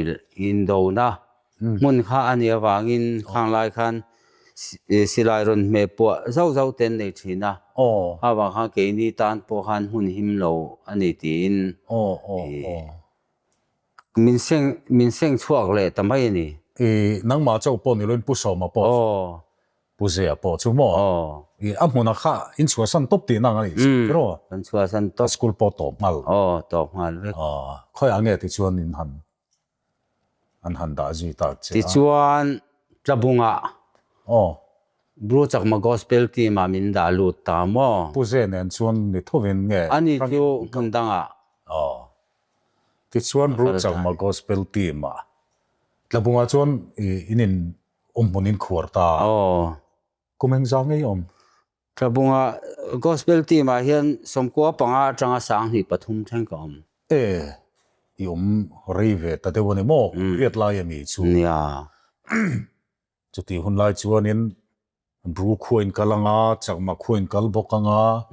indona hmun kha a nih avangin khang lai khan silai rawn hmeh puah zauh zauh te an nei thin a, kha vang khan keini tan pawh khan hmun him lo a ni tiin min seng min seng chhuak leh ta mai a ni. I nangmah chauh pawh ni loin Pu Sawma pawh Pu Zia pawh chu maw? Aw. I a hmunah kha in chhuahsan tawp tihna ang a nih chu tiraw? Kan chhuahsan tawp. School pawh tawp nghal. Aw, tawp nghal vek. Aw, khawiah nge tichuan in han an han dah zui tak che a? Tichuan Tlabungah Aw. Bru Chakma Gospel Team ah min dah lut ta maw? Pu Zia nen chuan ni thovin nge? Ani chu hmun dangah. Aw. Tichuan Bru Chakma Gospel Team ah Tlabungah chuan i in in Awm hmun in khuar ta. Aw. Kum eng za ngei awm? Tlabunga Gospel team ah hian 95 atanga 23 thleng ka awm. E, i awm rei ve ta deuh a ni maw? Kum riat lai a mi chu. Nia. Chutih hun lai chuanin Bru khua in kal anga, Chakma khua in kal bawk anga,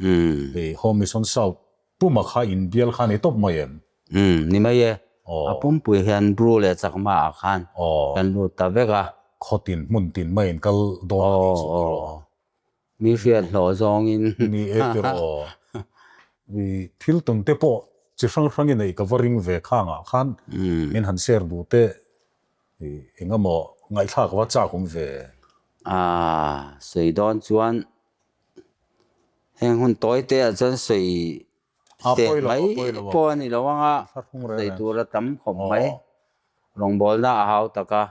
hei Home Mission South Puma kha in bial kha ni tawp mai em? Umm, ni mai e. A pumpui hian Bru leh Chakma ah khan kan lut ta vek a. Khaw tin hmun tin mai in kal dawn a nih chu tiraw? Mi hriat hlawh zawngin. Ni e tiraw? I thil tum te pawh. chi hrang hrang i neih ka va ring ve khangah khan min han share duh teh eng emaw ngaihthlak va chak awm ve. Aaa sawi dawn chuan heng hun tawi te ah chuan sawi teh mai pawh a ni lo ang a, sawi tur a tam khawp mai. Rawngbawlna a hau tak a,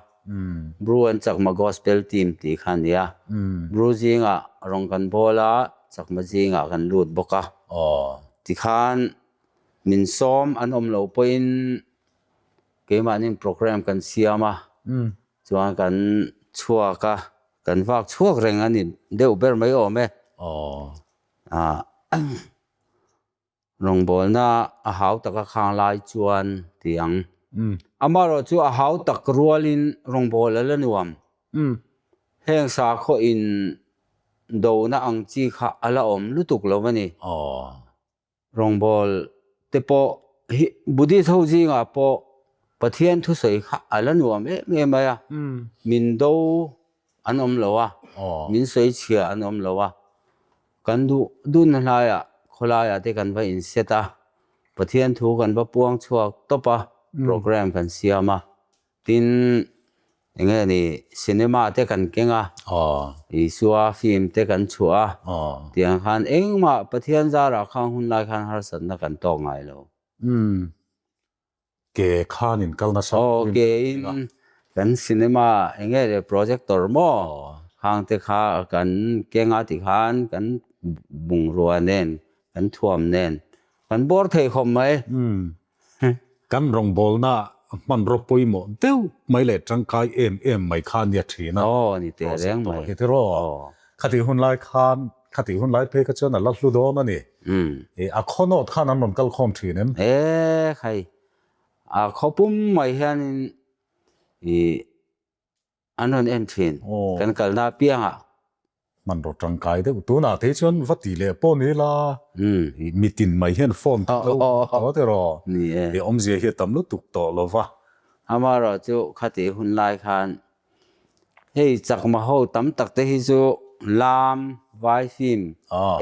Bru an Chakma Gospel Team tih kha a ni a. Bru zingah rawng kan bawl a, Chakma zingah kan lut bawk a. Tikhan min sawm an awm loh pawhin keimahnin program kan siam a, chuan kan chhuak a, kan vak chhuak reng a ni deuh ber mai awm e. Rawngbawlna a hau tak a khang lai chuan ti ang. Amaherawh chu a hau tak rualin rawngbâwl a la nuam. Heng sakhaw in dona ang chi kha a la awm lutuk lo a ni. Rawngbâwl te pawh hi Buddhist ho zingah pawh Pathian thusawi kha a la nuam em em mai a. Min do an awm lo a, min sawi chhia an awm lo a. Kan duh dun hlaiah khawlaiah te kan va inset a, Pathian thu kan va puang chhuak tawp a, program kan siam a, tin enge ni cinema te kan keng a, Isua film te kan chhuah a, tiang khan engmah Pathian zarah khang hun lai khan harsatna kan tawk ngai lo. Ke khan in kal nasa Aw ke in kan cinema eng nge le projector maw khang te kha kan keng a ti khan kan bungrua nen kan thuam nen kan bawr thei khawp mai. Kan rawngbawlna hmanraw pawimawh deuh mai leh tangkai em em mai kha nia thin a. Aw ni teh reng mai. Hi tiraw. Khatih hun lai khan khatih hun lai phei kha chuan a la hlu dawn a ni. A khawnawt khan an rawn kal khawm thin em? E khai, a khaw pum mai hianin i an rawn en thin kan kalna apiangah. Hmanraw tangkai deuh tunah te chuan va ti leh pawh ni la, mitin mai hian phone te lo tawh tiraw? Ni e. I awmzia hi a tam lutuk tawh lo va. Amaherawh chu khatih hun lai khan Hei chakma ho tam tak te hi chu lam vai film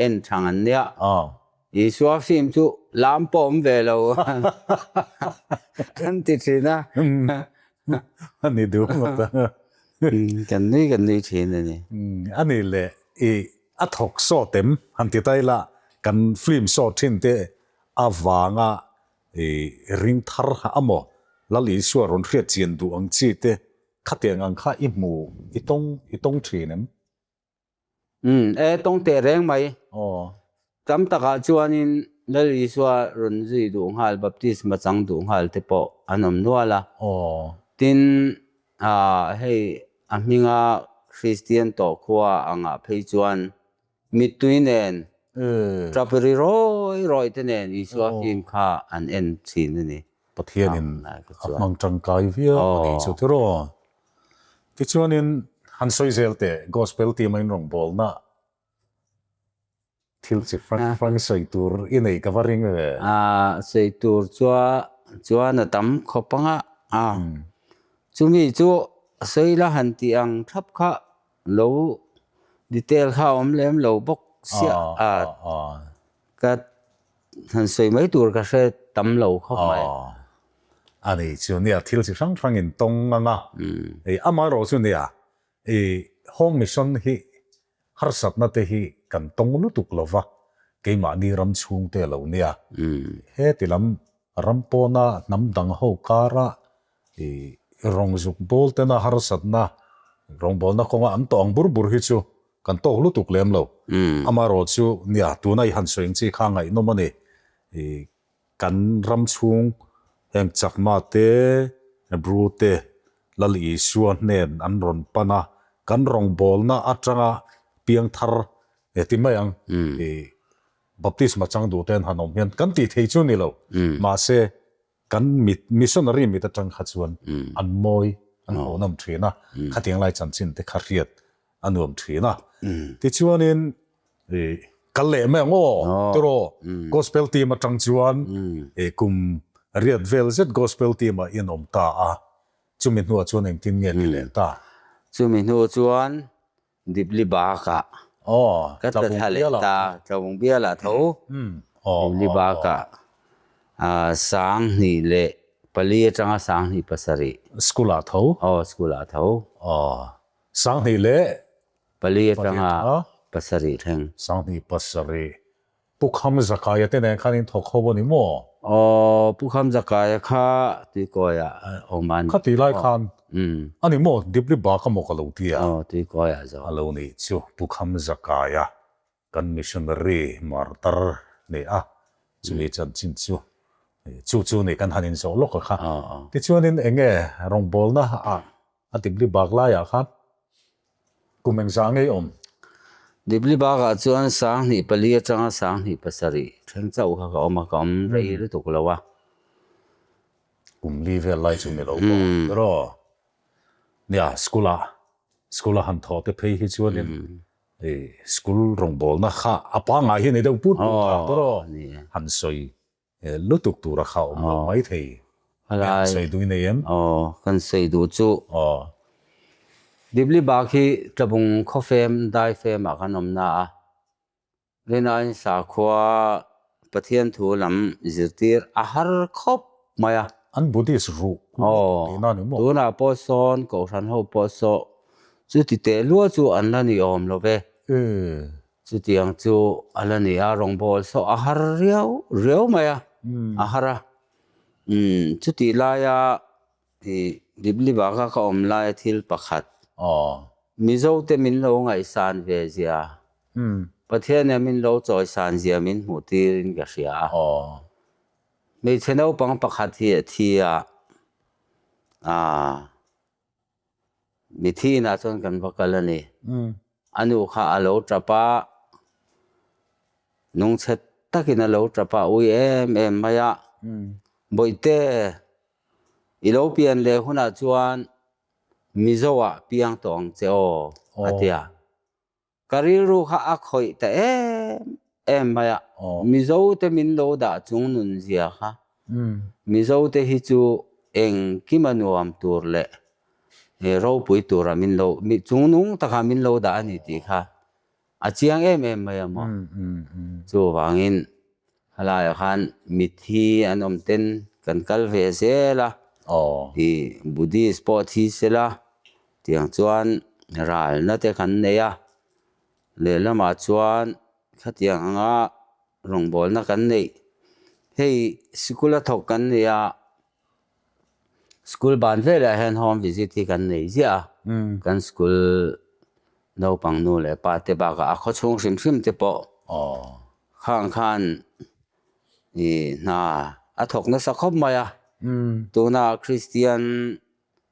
en thang an nia. Isua film chu lam pawh awm ve lo an ti thin a. A ni duh ngawt a. Kan nui kan nui thin a ni. A ni le i a thawk sawt em han ti ta ila kan film sawt thin te avanga I ring thar a maw? Lal Isua rawn hriat chian duh ang chi te, khatiang ang kha i hmu, i tawng, i tawng thin em? Umm, e, tawng teh reng mai. Aw. Tam takah chuanin Lal Isua rawn zui duh nghal, baptisma chang duh nghal te pawh an awm nual a. Aw. Tin, ah, hei a hminga Kristian tawh khua angah phei chuan Mittui nen, tap ri rawi rawi te nen Isua film kha an en thin a ni. Pathianin a hmang tangkai viau a nih chu tiraw. Tichuanin han sawi zel teh Gospel team a inrawngbawlna thil chi hrang hrang sawi tur i nei ka va ring ve. Sawi tur chuan a tam khawp ang a, chumi chu sawi la han tih ang thap kha Lo detail kha a awm lem lo bawk siah a, ka han sawi mai tur ka hre tam lo khawp mai. A ni chu nia thil chi hrang hrang in tawng ang a, amaherawh chu nia i Home Mission hi harsatna te hi kan tawng lutuk lo va, keimahni ram chhung te lo nia. Heti lam ram pawna hnam dang ho kara I rawng zuk bawl tena harsatna rawngbawlna kawnga an tawh ang bur bur hi chu kan tawk lutuk lem lo. Amaherawh chu nia tuna i han sawi ang chi kha ngaihnawm a ni. I kan ram chhung heng Chakma te, Bru te, Lal Isua hnen an rawn pan a, kan rawngbawlna atanga piangthar e ti mai ang. I baptisma chang duh te an han awm hian kan tih thei chu ni lo. Mahse Kan mit, missionary mit atang kha chuan an mawi, an hlawhnawm thin a, khatiang lai chanchin te kha hriat a nuam thin a. Tichuanin i kal leh mai ang aw, tiraw, gospel team atang chuan i kum riat vel zet gospel team ah in awm ta a, chumi hnuah chuan engtin nge ni leh ta? Chumi hnu chuan Dipli bakah ka tla thla leh ta, Tlawng bialah tho Dipli bakah. 24 atanga 27. School ah tho? Aw, school ah tho. Aw, 24 atanga 7 thleng. 27. Pu Kham Zakaia te nen khan in thawk ho a ni maw? Aw, Pu Kham Zakaia kha Tuikawiah a awm a ni. Kha tih lai khan a ni maw? Dipli bak a maw ka lo ti a? Aw, Tuikawiah zawk. A lo nih chu Pu Kham Zakaia kan missionary martar ni a, chumi chanchin chu chu chu ni kan han inzawh lawk a kha. Tichuanin eng nge rawngbawlna ah A Dibli bak laiah khan kum engzah ngei awm? Dibli bakah chuan 24 atanga 27 thleng chauh kha ka awm a, ka awm rei lutuk lo a. Kum li vel lai chu ni lo pawh tiraw? Nia, school ah, school a han thawh te phei hi chuanin school rawngbawlna kha a pangngai hi a ni deuh put put a tiraw? Han sawi Lutuk tura kha awm lo mai thei. Kan sawi duh i nei em? Aw, kan sawi duh chu. Aw. Dibli bak hi Tlabung khawfem daifem ah kan awm na a. Rinaiin sakhua Pathian thu lam zirtir a har khawp mai a. An Buddhist ruh tihna a ni maw? Tunah pawh sawn Kohhran ho pawh saw chuti teh lua chu an la ni awm lo ve. Chutiang chu a la ni a, rawngbâwl saw a har riau riau mai a, a har a. Umm, chutih laia i Dibli baka ka awm laia thil pakhat, Mizote min lo ngaihsan ve zia, Pathian-a min lo chawisan zia min hmuh tirin ka hria a. Hmeichhe naupang pakhat hi a thi a, aa. Mithi inah chuan kan va kal a ni. A nu kha a lo tap a, nungchhe takin a lo tap a, ui em em mai a. Bawihte, i lo pian leh hunah chuan Mizo ah piang tawh ang che aw, a ti a. Ka rilru kha a khawih ta em em mai a, Mizo te min lo dah chung nun zia kha. Mizo te hi chu engkima nuam tur leh ropui tura min lo, chung nung taka min lo dah a ni tih kha a chiang em em mai a maw. Chuvangin Helaiah khan mithi an awm ten kan kal ve zel a, i Buddhist pawh thi sela tiang chuan ralna te kan nei a, lehlamah chuan khatiang anga rawngbawlna kan neih. Hei sikul a thawk kan nei a, School ban velah hian home visit hi kan nei ziah a, kan school naupang nu leh pa te bakah a khawchhung hrim hrim te pawh khang khan ih hna a thawk nasa khawp mai a, tuna Kristian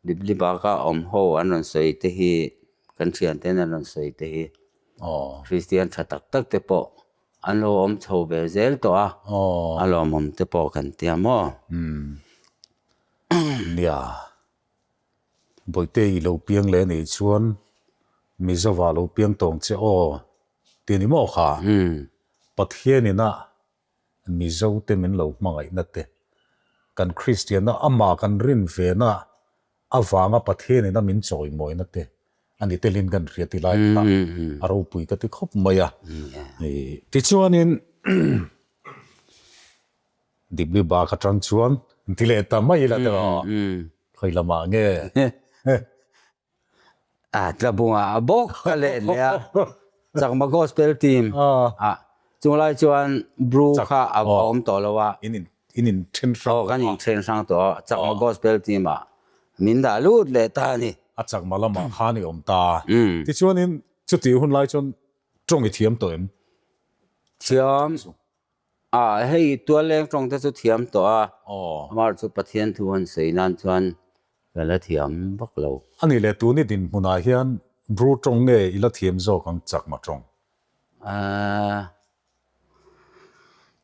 Bibli baka awm ho an rawn sawi te hi kan thian ten an rawn sawi te hi Kristian tha tak tak te pawh An lo awm chho ve zel tawh a, a lawmawm te pawh kan tia maw? Nia, Bawihte i lo piang leh anih chuan Mizova lo piang tawng che aw ti ni maw kha? Pathian ina Mizo te min lo hmangaihna te, kan Kristianna amah kan rin vena avanga Pathian ina min chawimawina te a ni telin kan hria ti lai kha a ropui ka ti khawp mai a. Tichuanin Dibli bak atang chuan ti leh ta mai ila teh aw, khawi lamah nge? A tlabungah a bawk ka let leh a, Chakma Gospel Team ah chunglai chuan Bru kha a awm tawh lo a. In in then hrang. Aw kan in then hrang tawh a, Chakma Gospel Team ah min dah lut leh ta a ni. A Chakma lamah khan i awm ta. Tichuanin chutih hun lai chuan tawng i thiam tawh em? Thiam. A hei tualleng tawng te chu thiam tawh a. Amah chu Pathian thu han sawi nan chuan ka la thiam vak lo. A nih leh tuni dinhmunah hian Bru tawng nge i la thiam zawk ang Chakma tawng?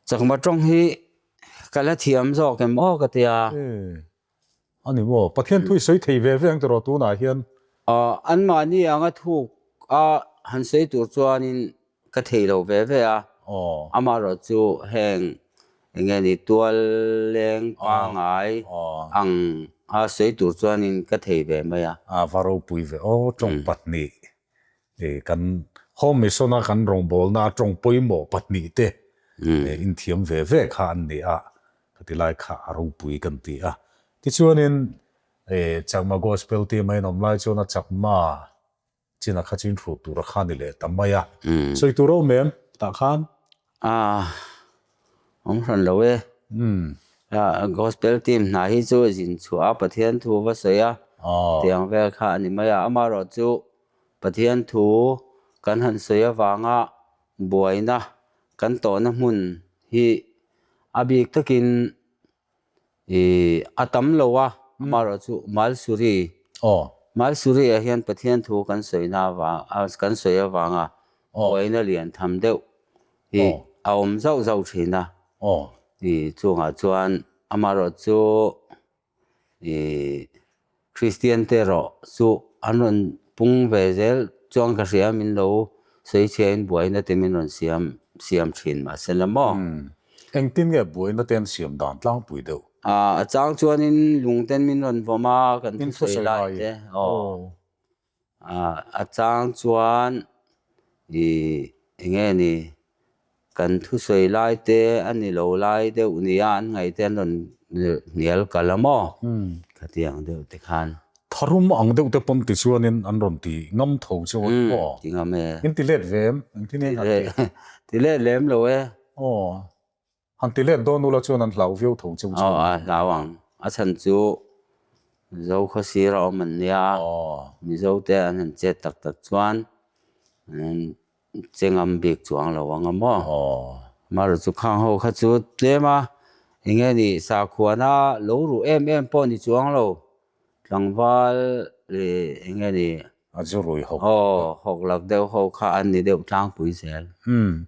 Chakma tawng hi ka la thiam zawk em aw ka ti a. A ni maw? Pathian thu i sawi thei ve ve ang tiraw tunah hian? Anmahni anga thuk a han sawi tur chuanin ka thei lo ve ve a. Amaherawh chu heng eng nge ni tual leng pangai ang a sawi tur chuanin ka thei ve mai a. A va ropui ve aw tawng pahnih Kan Home Mission a kan rawngbawlna a tawng pawimawh pahnihte inthiam ve ve kha an ni a. Khati lai kha a ropui kan ti a. Tichuanin Chakma Gospel team a inawm lai chuan a Chakma chin a kha chin hrut tur a kha ni leh ta mai a. Sawi tur a awm em tah khan? A awm hran lo e. Gospel team hna hi chu zin chhuah a Pathian thu va sawi a tiang vel kha a ni mai a. Amaherawhchu Pathian thu kan han sawi avanga buaina kan tawhna hmun hi a bik takin ih a tam lo a, amaherawhchu Malsuri, Malsuri ah hian Pathian thu kan sawina avang kan sawi avanga buaina lian tham deuh hi a awm zauh zauh thin a, ih chungah chuan amaherawhchu Ih Kristian te erawh chu an rawn pung ve zel chuan ka hria min lo sawi chhiain buaina te min rawn siam siam thin mahse la maw. Engtin nge buaina te an siam dan tlangpui deuh? A chang chuanin lung ten min rawn vawm a kan thusawi lai te aw. A chang chuan ih eng nge ni kan thusawi lai te a ni lo lai deuh nia an ngaih te an rawn hnial kal a maw khatiang deuh te khan. Tharum ang deuh te pawn ti chuanin an rawn ti ngam tho chu a maw? Ti ngam e. In ti let ve em? Engtin nge han ti? Ti let lem lo e. Aw. Han ti let dawn ula chuan an hlau viau tho cheu chuan. Aw a hlau ang. A chhan chu Mizo khaw sir a awm an nia. Mizo te an han chet tak tak chuan che ngam bik chuang lo ang a maw. Mar chu khang ho kha chu tlem a eng nge ni sakhuana lo ruh em em pawh ni chuang lo. Tlangval leh eng nge ni. A zu rui hawk. Aw hawk lak deuh ho kha an ni deuh tlangpui zel. Umm.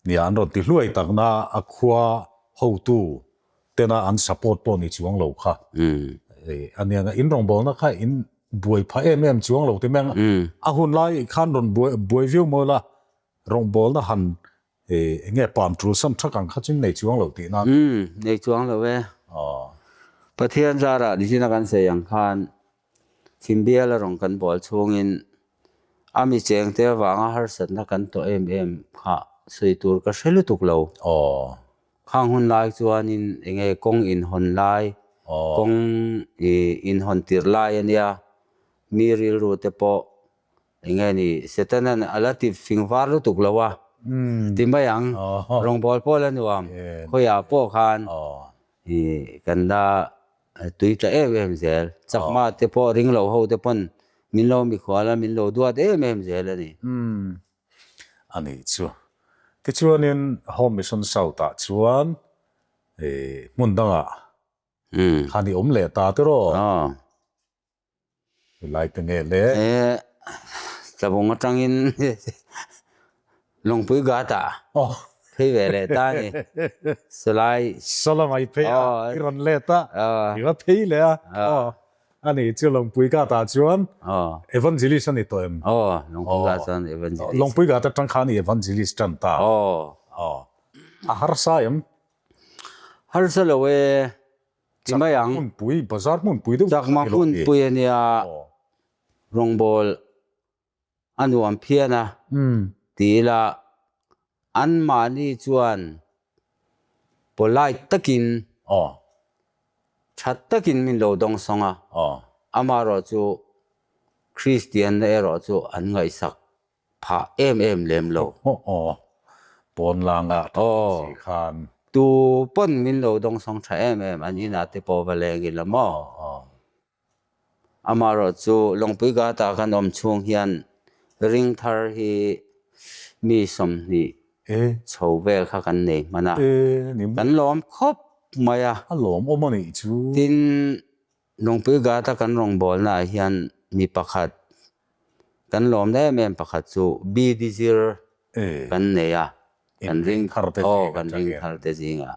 Nia, an rawn ti hluai takna a khua hotu tena an support pawh ni chuang lo kha. A nia, in rawngbawlna kha in buai phah em em chuang lo ti mai ang. A hun lai khan rawn buai buai viau maw la, rawngbawlna han eng nge pam tul sam thak ang kha chu in nei chuang lo tihna. Nei chuang lo e. Pathian zarah nichina kan sawi ang khan Thimbiala rawn kan bual chhungin a mi chengte avanga harsatna kan tawh em em kha sawi tur ka hre lutuk lo. Khang hun lai chuanin enge kawng inhawn lai, kawng inhawn tirh lai a nia, mi rilru te pawh enge ni Setanan a la ti fing var lutuk lo a ti mai ang. Rawngbâwl pawh la nuam, khawiah pawh khan kan la Tui tla em em zel. Chakma te pawh ring lo ho te pawn min lo mikhual a, min lo duat em em zel a ni. Umm. A nih chu. Tichuanin Home Mission South ah chuan hmun dangah khan i awm leh ta tiraw? Aw. Helai te nge le? E, Tlabung atangin Lungpui Gata phei ve leh ta a ni. Salai. Salamai phei a, i rawn let a, i va phei leh a. A ni chu Lungpui Gata chuan Evangelist a ni tawh em? Aw, Lungpui Gata chuan Evangelist. Lungpui Gata atang khan i Evangelist tan ta. Aw. A harsa em? Harsa lo e. Ti mai ang. Hmunpui, bazar hmunpui deuh Chakma hmunpui a nia, rawngbawl a nuam phian a ti ila anmahni chuan polite takin tha takin min lo dawngsawng a, amaherawhchu Kristianna erawh chu an ngaihsak phah em em lem lo. Aw, pawn langa si khan. Tu pawn min lo dawngsawng tha em em, an inah te pawh va leng ila maw? Amaherawh chu Lawngpui Gata kan awm chhung hian ring thar hi mi 20 chho vel kha kan nei hman a, kan lawm khawp mai a. A lawmawm a nih chu. Tin, Lungpui Gata kan rawngbawlnaah hian mi pakhat kan lawm em em pakhat chu BD zir kan nei a, kan ring aw kan ring thar te zingah.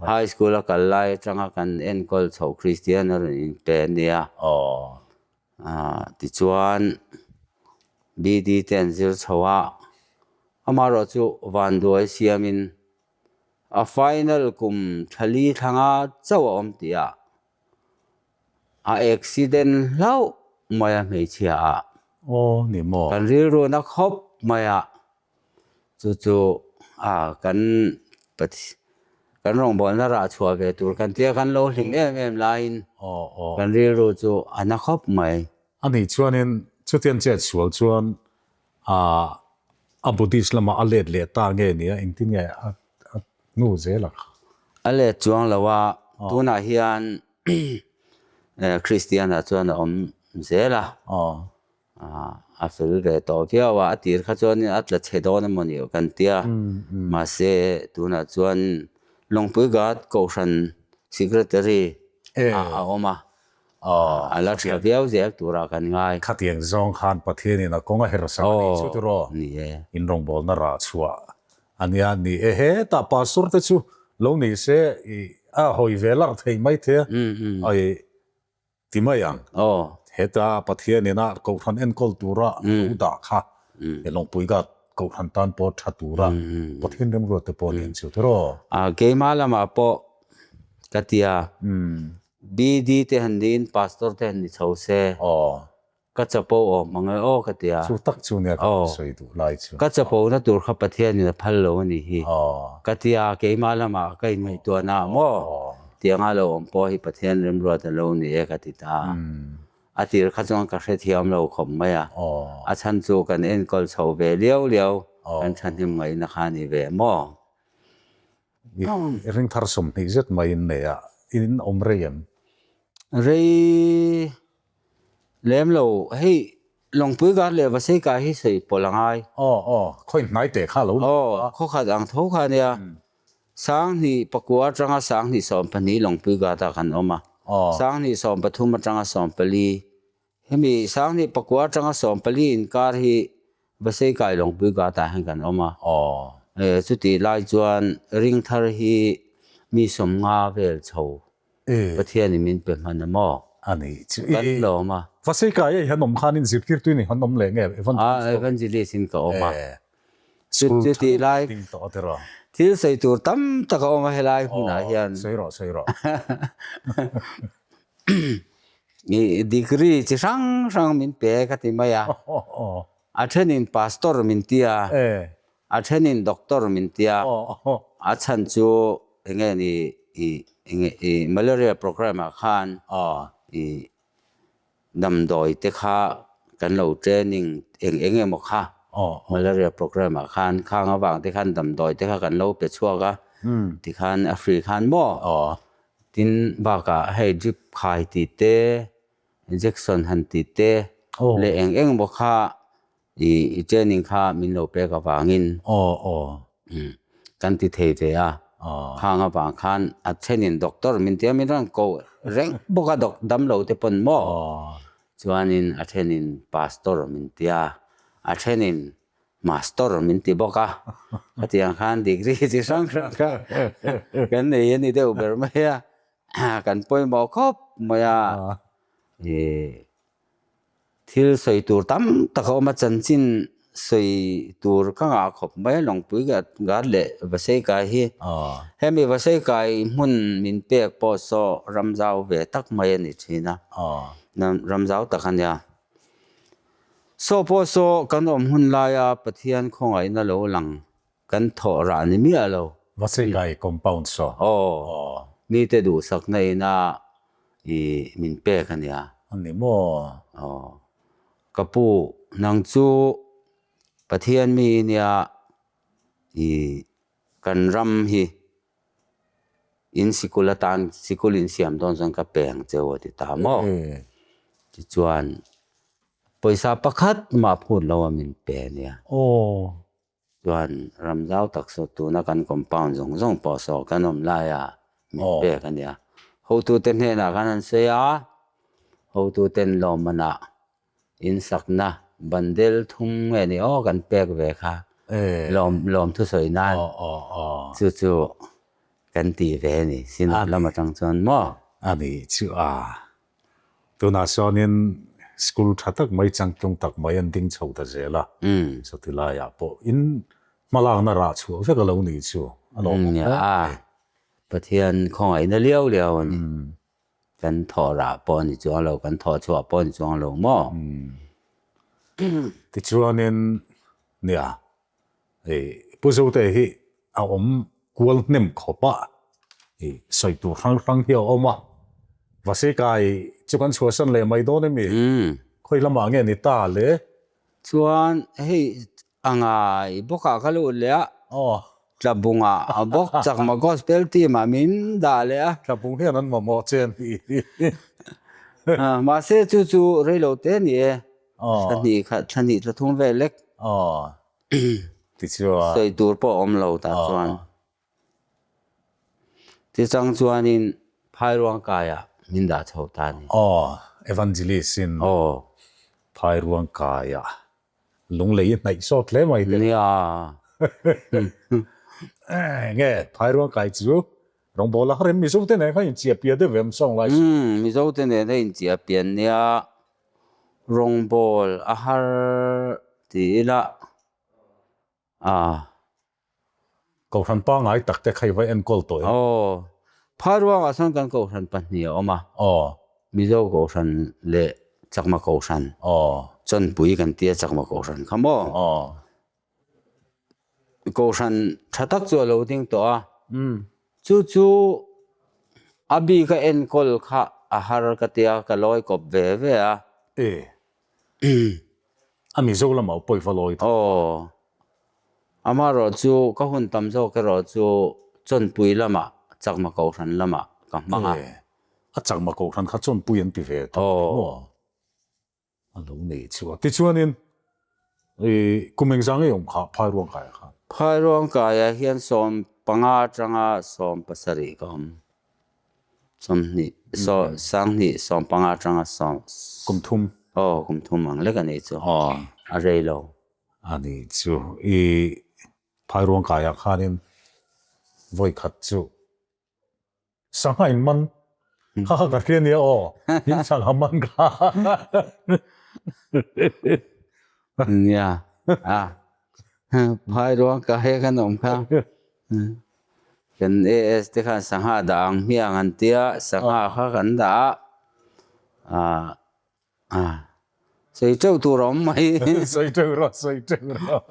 High School a kal lai atanga kan enkawl chhoh Kristian a rawn inpe a nia. Tichuan BD te an zir chho a, amaherawhchu vanduai siamin A final kum thali thlanga chauh a awm tih ah a accident hlauh mai a hmeichhia ah. Aw ni maw. Kan rilru na khawp mai a, chu chu a kan Kan rawngbawlna rah chhuah ve tur kan tia kan lo hlim em em laiin kan rilru chu a na khawp mai. A nih chuanin chutiang chet sual chuan a Buddhist lamah a let leh ta nge nia engtin nge a hnu zel ang? A let chuang lo a, tunah hian Kristian-ah chuan a awm zel a. A fel ve tawh viau a, a tir kha chuan a tla chhe dawn emaw ni kan tia, mahse tunah chuan Lawngpui Guard Kohhran Secretary ah a awm a, a la tha viau zel turah kan ngai. Khatiang zawng khan Pathianin a kawng a her sak a nih chu tiraw? Ni e. Inrawngbawlna rah chhuah a nia ni e. Hetah Pastor te chu lo ni se i a hawi ve larh thei mai thei a, i Ti mai ang. Heta Pathian ina Kohhran enkawl tura lo dah kha he Lawngpui Guard Kohhran tan pawh tha tura Pathian remruat te pawh nen chu tiraw? Keimah lamah pawh ka ti a, BD te han niin Pastor te han ni chho se. Ka chapo awm ang e aw ka ti a. Chu tak chu nia ka sawi duh lai chu. Ka chapona tur kha Pathianin a phal lo a nih hi. Ka ti a, keimah lamah ka inngaihtuahna ah maw tianga lo awm pawh hi Pathian remruat a lo ni e ka ti ta a. A tir kha chuan ka hrethiam lo khawp mai a. A chhan chu kan enkawl chho ve liau liau kan thahnem ngaihna kha a ni ve maw. I ring thar 20 zet maiin nei a, in awm rei em? Rei lem lo, hei Lawngpui Guard leh Vaseika hi sawi pawlh a ngai. Aw aw, khawi hnai teh kha lo ni. Aw, khawkhat ang tho kha nia. 2004 atanga 2012 Lawngpui Guard ah kan awm a. 2013 atanga 14 Hemi 2009 atanga 14 inkar hi Vaseikai Lawngpui Ghat ah hian kan awm a. Chutih lai chuan ring thar hi mi 50 vel chho Pathianin min pe hman a maw? A ni chu. Kan lawm a. Vaseikai ah hian awm khanin zirtirtu in han awm leh nge? Evangelist in ka awm a. Chutih lai thil sawi tur tam tak a awm a helai hmunah hian. Sawi rawh, sawi rawh. I degree chi hrang hrang min pe ka ti mai a. A thenin pastor min ti a, a thenin doctor min ti a. A chhan chu enge ni i enge i malaria program ah khan i damdawi te kha kan lo training eng eng emaw kha malaria program ah khan khang avang te khan damdawi te kha kan lo pe chhuak a tikhan a free khan maw. Tin bakah hei drip khai tih te, injection han tih te leh eng eng maw kha i training kha min lo pek avangin kan ti thei ve a. Khang avang khan a thenin doctor min tia min rawn ko reng bawk a damlo te pawn maw chuanin a thenin pastor min tia a thenin Master min ti bawk a, khatiang khan degree chi hrang hrang kha kan nei a ni deuh ber mai a, kan pawimawh khawp mai a, ih thil sawi tur tam tak a awm a, chanchin sawi tur ka ngah khawp mai a, Lawngpui Guard leh Vaseikai hi hemi Vaseikai hmun min pek pawh saw ramzau ve tak mai a ni thin a, ramzau tak a nia. Saw pawh saw kan awm hun laia Pathian khawngaihna lo lang kan thawh rah ni miah lo. Vasekai compound saw. Aw. Mite duhsakna ina i min pek a nia. A ni maw? Aw. Ka pu, nang chu Pathian mi i nia i kan ram hi in sikul atan sikul in siam dawn chuan ka pe ang che u a ti ta maw? Tichuan pawisa pakhat mah phut lo a min pe a nia. Chuan ram zau tak saw tuna kan compound zawng zawng pawh saw kan awm laia min pek a nia. Hotute hnenah khan an sawi a, hotuten lawmmanah In sakna bandel thum nge ni aw kan pek ve kha lawm lawm thusawi nan chu chu kan ti ve a ni Synod lam atang chuan maw? A ni chu a, tunah sawnin school tha tak mai changtlung tak mai an ding chho ta zel a, chutih laiah pawh in hmalakna rah chhuah vek a lo ni chu a lawm awm hle mai. Pathian khawngaihna liau liau a ni. Kan thawh rah pawh a ni chuang lo, kan thawh chhuah pawh a ni chuang lo maw? Tichuanin, nia, hei Pu Zote hi a awm kual hnem khawp a. I sawi tur hrang hrang hi a awm a, Vasekai chu kan chhuahsan leh mai dawn emi? Khawi lamah nge ni ta le? Chuan hei a ngai bawkah ka lut leh a, Tlabungah a bawk Chakma Gospel Team ah min dah leh a. Tlabung hian an mamawh che a ni. Mahse chu chu reilo te a ni e, thla hnih khat, thla hnih thla thum vel lek. Tichuan. Sawi tur pawh a awm lo tah chuan. Tichang chuanin Phairuangkaiah min dah chho ta a ni. Aw, Evangelist in Phairuangkaiah lunglei i hnaih sawt hle mai te. Nia. Nge Phairuangkai chu rawngbawla har em Mizo te nen khan inchiah pian deuh em sawng lai. Umm, Mizo te nen a inchiah pian nia, rawngbâwl a har ti ila A. Kohhran pangngai tak te kha i va enkawl tawh em? Aw. Phairuangah sawn kan kohhran pahnih a awm a. Aw. Mizo kohhran leh Chakma kohhran. Aw. Chawnpui kan tia Chakma kohhran kha maw? Aw. Kohhran tha tak chu a lo ding tawh a. Chu chu a bika enkawl kha a har ka tia ka lawi kawp ve ve a. E. A Mizo lamah pawh i va lawi tawh. Aw. Amaherawh chu ka hun tam zawk erawh chu Chawnpui lamah Chakma Kohhran lamah ka hmang a. E. A Chakma Kohhran kha Chawnpui an ti ve tawh maw? A lo nei chu a. Tichuanin i kum engzah ngei awm kha Phairuangkaiah khan? Phairuangkaiah hian 15 atanga 17 ka awm. 20 sanghnih 15 atanga sawm. Kum thum. Aw kum thum ang lek a nih chu. A rei lo. A nih chu. I Phairuangkaiah khanin vawi khat chu Sangha in man kha kha ka hria nia aw, in sangha man kha. Nia, a phai ruang ka he kan awm kha. Kan AS te khan sangha dah ang hmiang an tia, sangha kha kan dah a, a sawi teuh tur a awm mai. Sawi teuh rawh, sawi teuh rawh.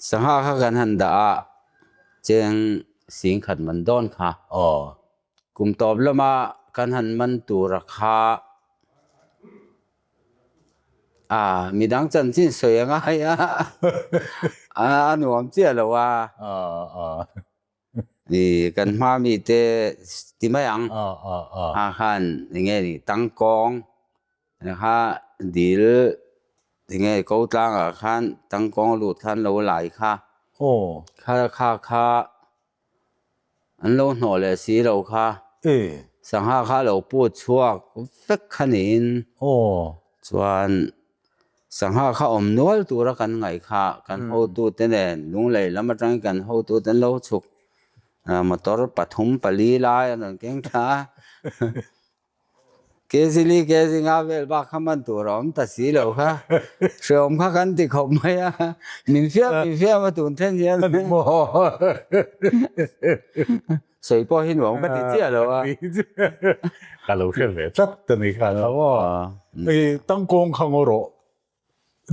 Sangha kha kan han dah a, cheng sing khat man dawn kha. Aw. Kum tawp lama kan han man tura kha a midang chanchin sawi a ngai a, a nuam chiah lo a. I kan hma mi te ti mai ang a khan enge ni tangkawng kha dil enge ko tlangah khan tangkawng lut khan lo lai kha kha kha kha an lo hnawh leh si lo kha sangha kha lo put chhuak vek kha niin chuan Sangha kha awm nual tura kan ngaih kha kan hotute nen Lunglei lam atangin kan hotute an lo chhuk motor pathum pali lai an rawn keng tha a, Kezili Kezinga vel bak kha man tur a awm ta si lo kha, hreawm kha kan ti khawp mai a, min fiam min fiam a tun then hian sawi pawh hi nuam ka ti chiah lo a. Ka lo hre ve tlat ta ni khan a maw. Hei tangkawng kha ngaw rawh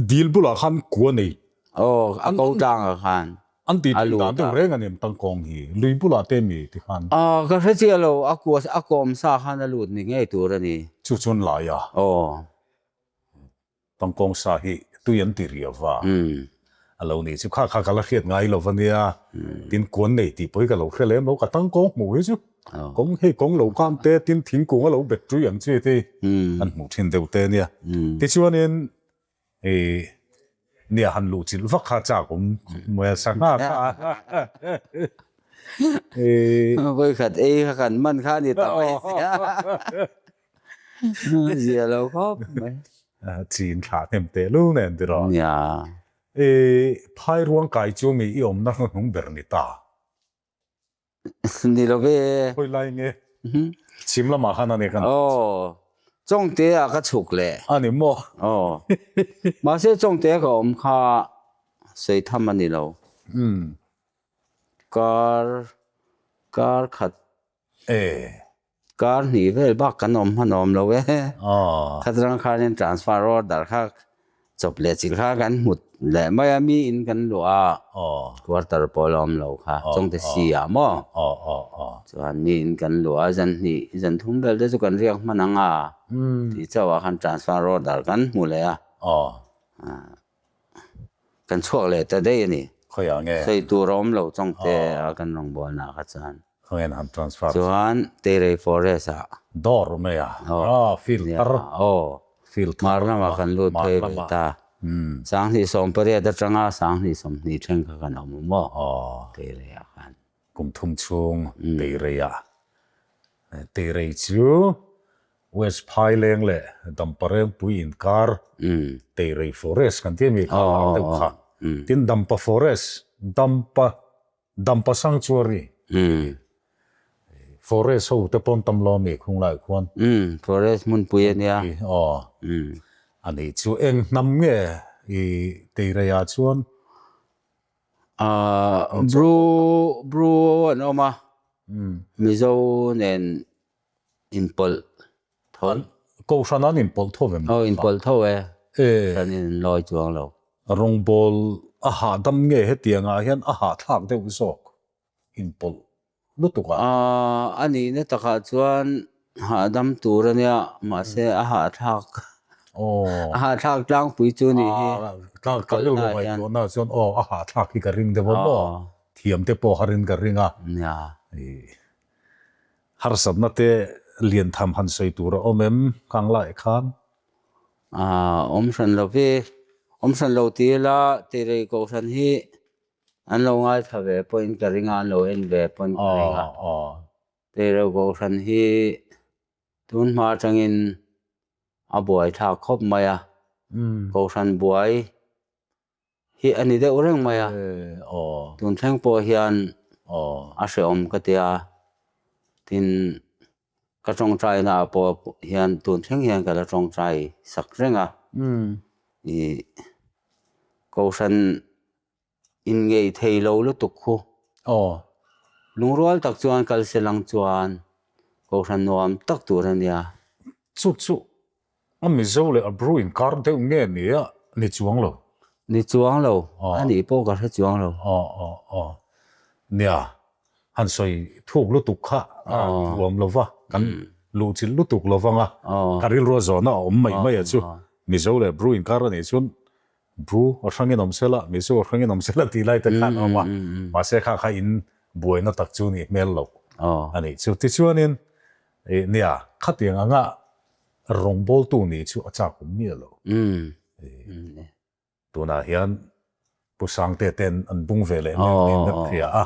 dil bulah khan kua nei. Aw a ko tlang ah khan. An ti thin dan deuh reng a ni tangkawng hi lui bulah te mi ti khan. Aw ka hre chiah lo a kua a kawm sa khan a lut ni ngei tur a ni. Chu chuan lai a. Aw. Tangkawng sa hi tui an ti riau va, a lo nih chu kha kha ka la hriat ngai lo va nia, tin kuan nei tih pawh hi ka lo hre lem lo, ka tangkawng hmuh hi chu kawng hei kawng lo kang te tin thingkung a lo bet tui ang chi te an hmuh thin deuh te nia. Tichuanin i nia han luh chilh vak kha chak awm mai a sangha kha i. Vawikhat ei kha kan man kha a ni ta mai sia. Zia lo khawp mai. Chin thlah hnem teh lul nen ti rawh. Nia. I phai ruang kai chu mi i awmna hnuhnung ber ni ta. Ni lo ve. Khawi lai nge? Chhim lamah khan a ni kan. Aw. Chawngte ah ka chhuk leh. A ni maw? Aw. Mahse chawngte ka awm kha sawi tham a ni lo. Kar kar khat E. Kar hnih vel bak kan awm hman awm lo e. Khatrang khanin transfer order kha Chawp leh chilh kha kan hmut leh mai a, mi in kan luah a, quarter pawh la awm lo kha, Chawngte si ah maw? Chuan mi in kan luah a, zan hnih, zan thum vel te chu kan riak hman ang a, tih chauh ah khan transfer order kan hmu leh a, kan chhuak leh ta daih a ni. Khawiah nge? Sawi tur a awm lo Chawngte a kan rawngbawlna ah kha chuan. Khawiah han transfer? Chuan Teirei Forest ah. Dawr mai a? Aw, field thar. Aw, Field thar. Hmar lamah kan lut phei ve ta. 2018 atanga 2020 thleng kha kan awm a maw? Teirei ah khan. Kum thum chhung Teirei ah. Teirei chu West Phaileng leh Damparengpui inkar Teirei Forest kan tih a mi kha a lar deuh kha. Tin Dampa Forest, Dampa Dampa Sanctuary Forest ho te pawn tam lo ami khung lai khuan. Umm forest hmunpui a nia. Aw a nih chu eng hnam nge i Teirei ah chuan? Ahh Bru Bru an awm a Mizo nen inpawlh tho. Kohhran an inpawlh tho em? Aw inpawlh tho e. Kohhran in an lawi chuang lo. Rawngbawl a hahdam nge hetiang ah hian a hahthlak deuh zawk inpawlh lutuk a? A nihna takah chuan hahdam tur a nia mahse a hahthlak a hahthlak tlangpui chu nih hi. Ka rilru ngaihtuahna chuan aw a hahthlak hi ka ring deuh a maw? Thiam te pawh harin ka ring a. Nia. Harsatna te lian tham han sawi tur a awm em khang lai khan? Awm hran lo ve. Awm hran lo ti ila Teirei Kohhran hi an lo ngaithla ve pawhin ka ring a, an lo en ve pawhin ka ring a. Teirei Kohhran hi tun hma atangin a buaithlak khawp mai a, Kohhran buai hi a ni deuh reng mai a, tun thleng pawh hian a hrehawm ka ti a, tin ka tawngtai na ah pawh hian tun thleng hian ka la tawngtai sak reng a, ih kohhran in ngei thei lo lutuk khu lungrual tak chuan kal se lang chuan kohhran nuam tak tur a nia. Chu chu A Mizo leh a Bru inkar deuh nge ni a? Ni chuang lo. Ni chuang lo. A nih pawh ka hre chuang lo. Aw aw aw. Nia, han sawi thuk lutuk kha a thuam lo va, kan luhchilh lutuk lo vang a, ka rilru a zawhna a awm mai mai a chu. Mizo leh Bru inkar a nih chuan Bru a hrangin awm sela, Mizo a hrangin awm sela tih lai te khan a awm a, mahse kha kha in buaina tak chu nih hmel loh a nih chu. Tichuanin, nia, khatiang anga Rawngbawltu nih chu a chak awm miah lo. Tunah hian Pu Sangte ten an bung ve leh mek niin kan hria a.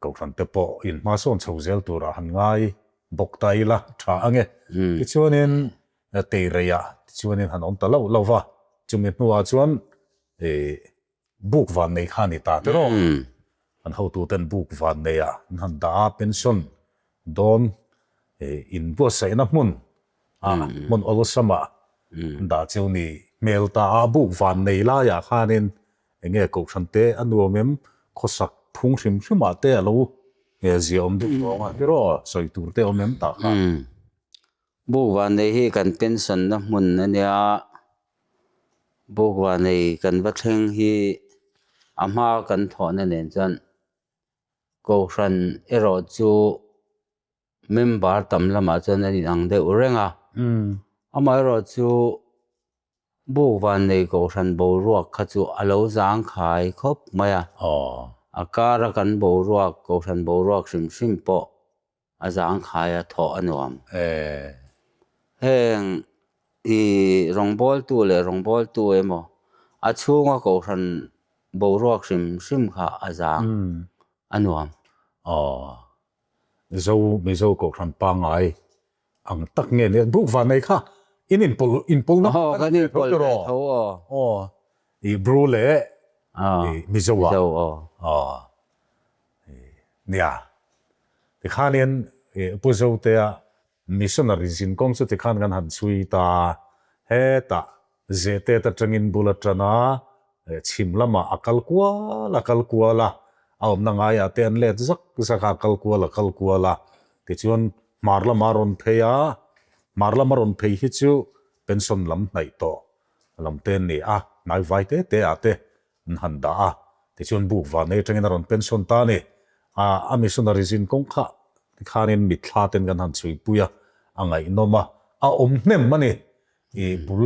Kohhran te pawh in hmasawn chho zel turah han ngai bawk ta ila tha ange. Tichuanin Teireiah tichuanin han awm ta lo lo va, chumi hnuah chuan Buk van nei kha a ni ta tiraw? An hotuten buk van neiah an han dah a, pension dawn in buatsaihna hmun ah hmun awlsam ah an dah cheu ni hmel ta a, buk van nei laiah khanin eng nge kohhran te a nuam em, khawsak phung hrim hrim ah te a lo zia awm deuh tawng a tiraw? Sawi tur te awm em tah khan. Buk van nei hi kan pension na hmun a nia. Bukvanei kan va thleng hi a hma kan thawhna nen chuan Kohhran erawh chu member tam lamah chuan a inang deuh reng a, amaherawh chu Bukvanei Kohhran boruak kha chu a lo zangkhai khawp mai a, a kara kan boruak Kohhran boruak hrim hrim pawh A zangkhai a thawh a nuam. Heng i rawngbawltu leh rawngbawltu emaw a chhunga kohhran boruak hrim hrim kha a zang a nuam. Aw. Mizo Mizo kohhran pangngai ang tak nge nia buk van nei kha in inpawlh inpawlhna Aw kan inpawlh ve tho aw. Aw. I Bru leh i Mizo ah. Mizo aw. Aw. Nia, tikhanin Pu Zotea missionary zin kawng chu tikhan kan han chhui ta a, hetah Zehtet atangin bul atan a, chhim lamah a kal kual a kal kual a, a awmna ngaiah te an let zak zak a, a kal kual a kal kual a, tichuan hmar lamah a rawn phei a, hmar lama rawn phei hi chu. pension lam hnaih tawh lam te an ni a, hnai vai te te ah te an han dah a, tichuan buk van nei atangin a rawn pension ta a ni. A a missionary zin kawng kha tikhanin mitthla ten kan han chhuipui a, a ngaihnawm a, a awm hnem a ni. I bul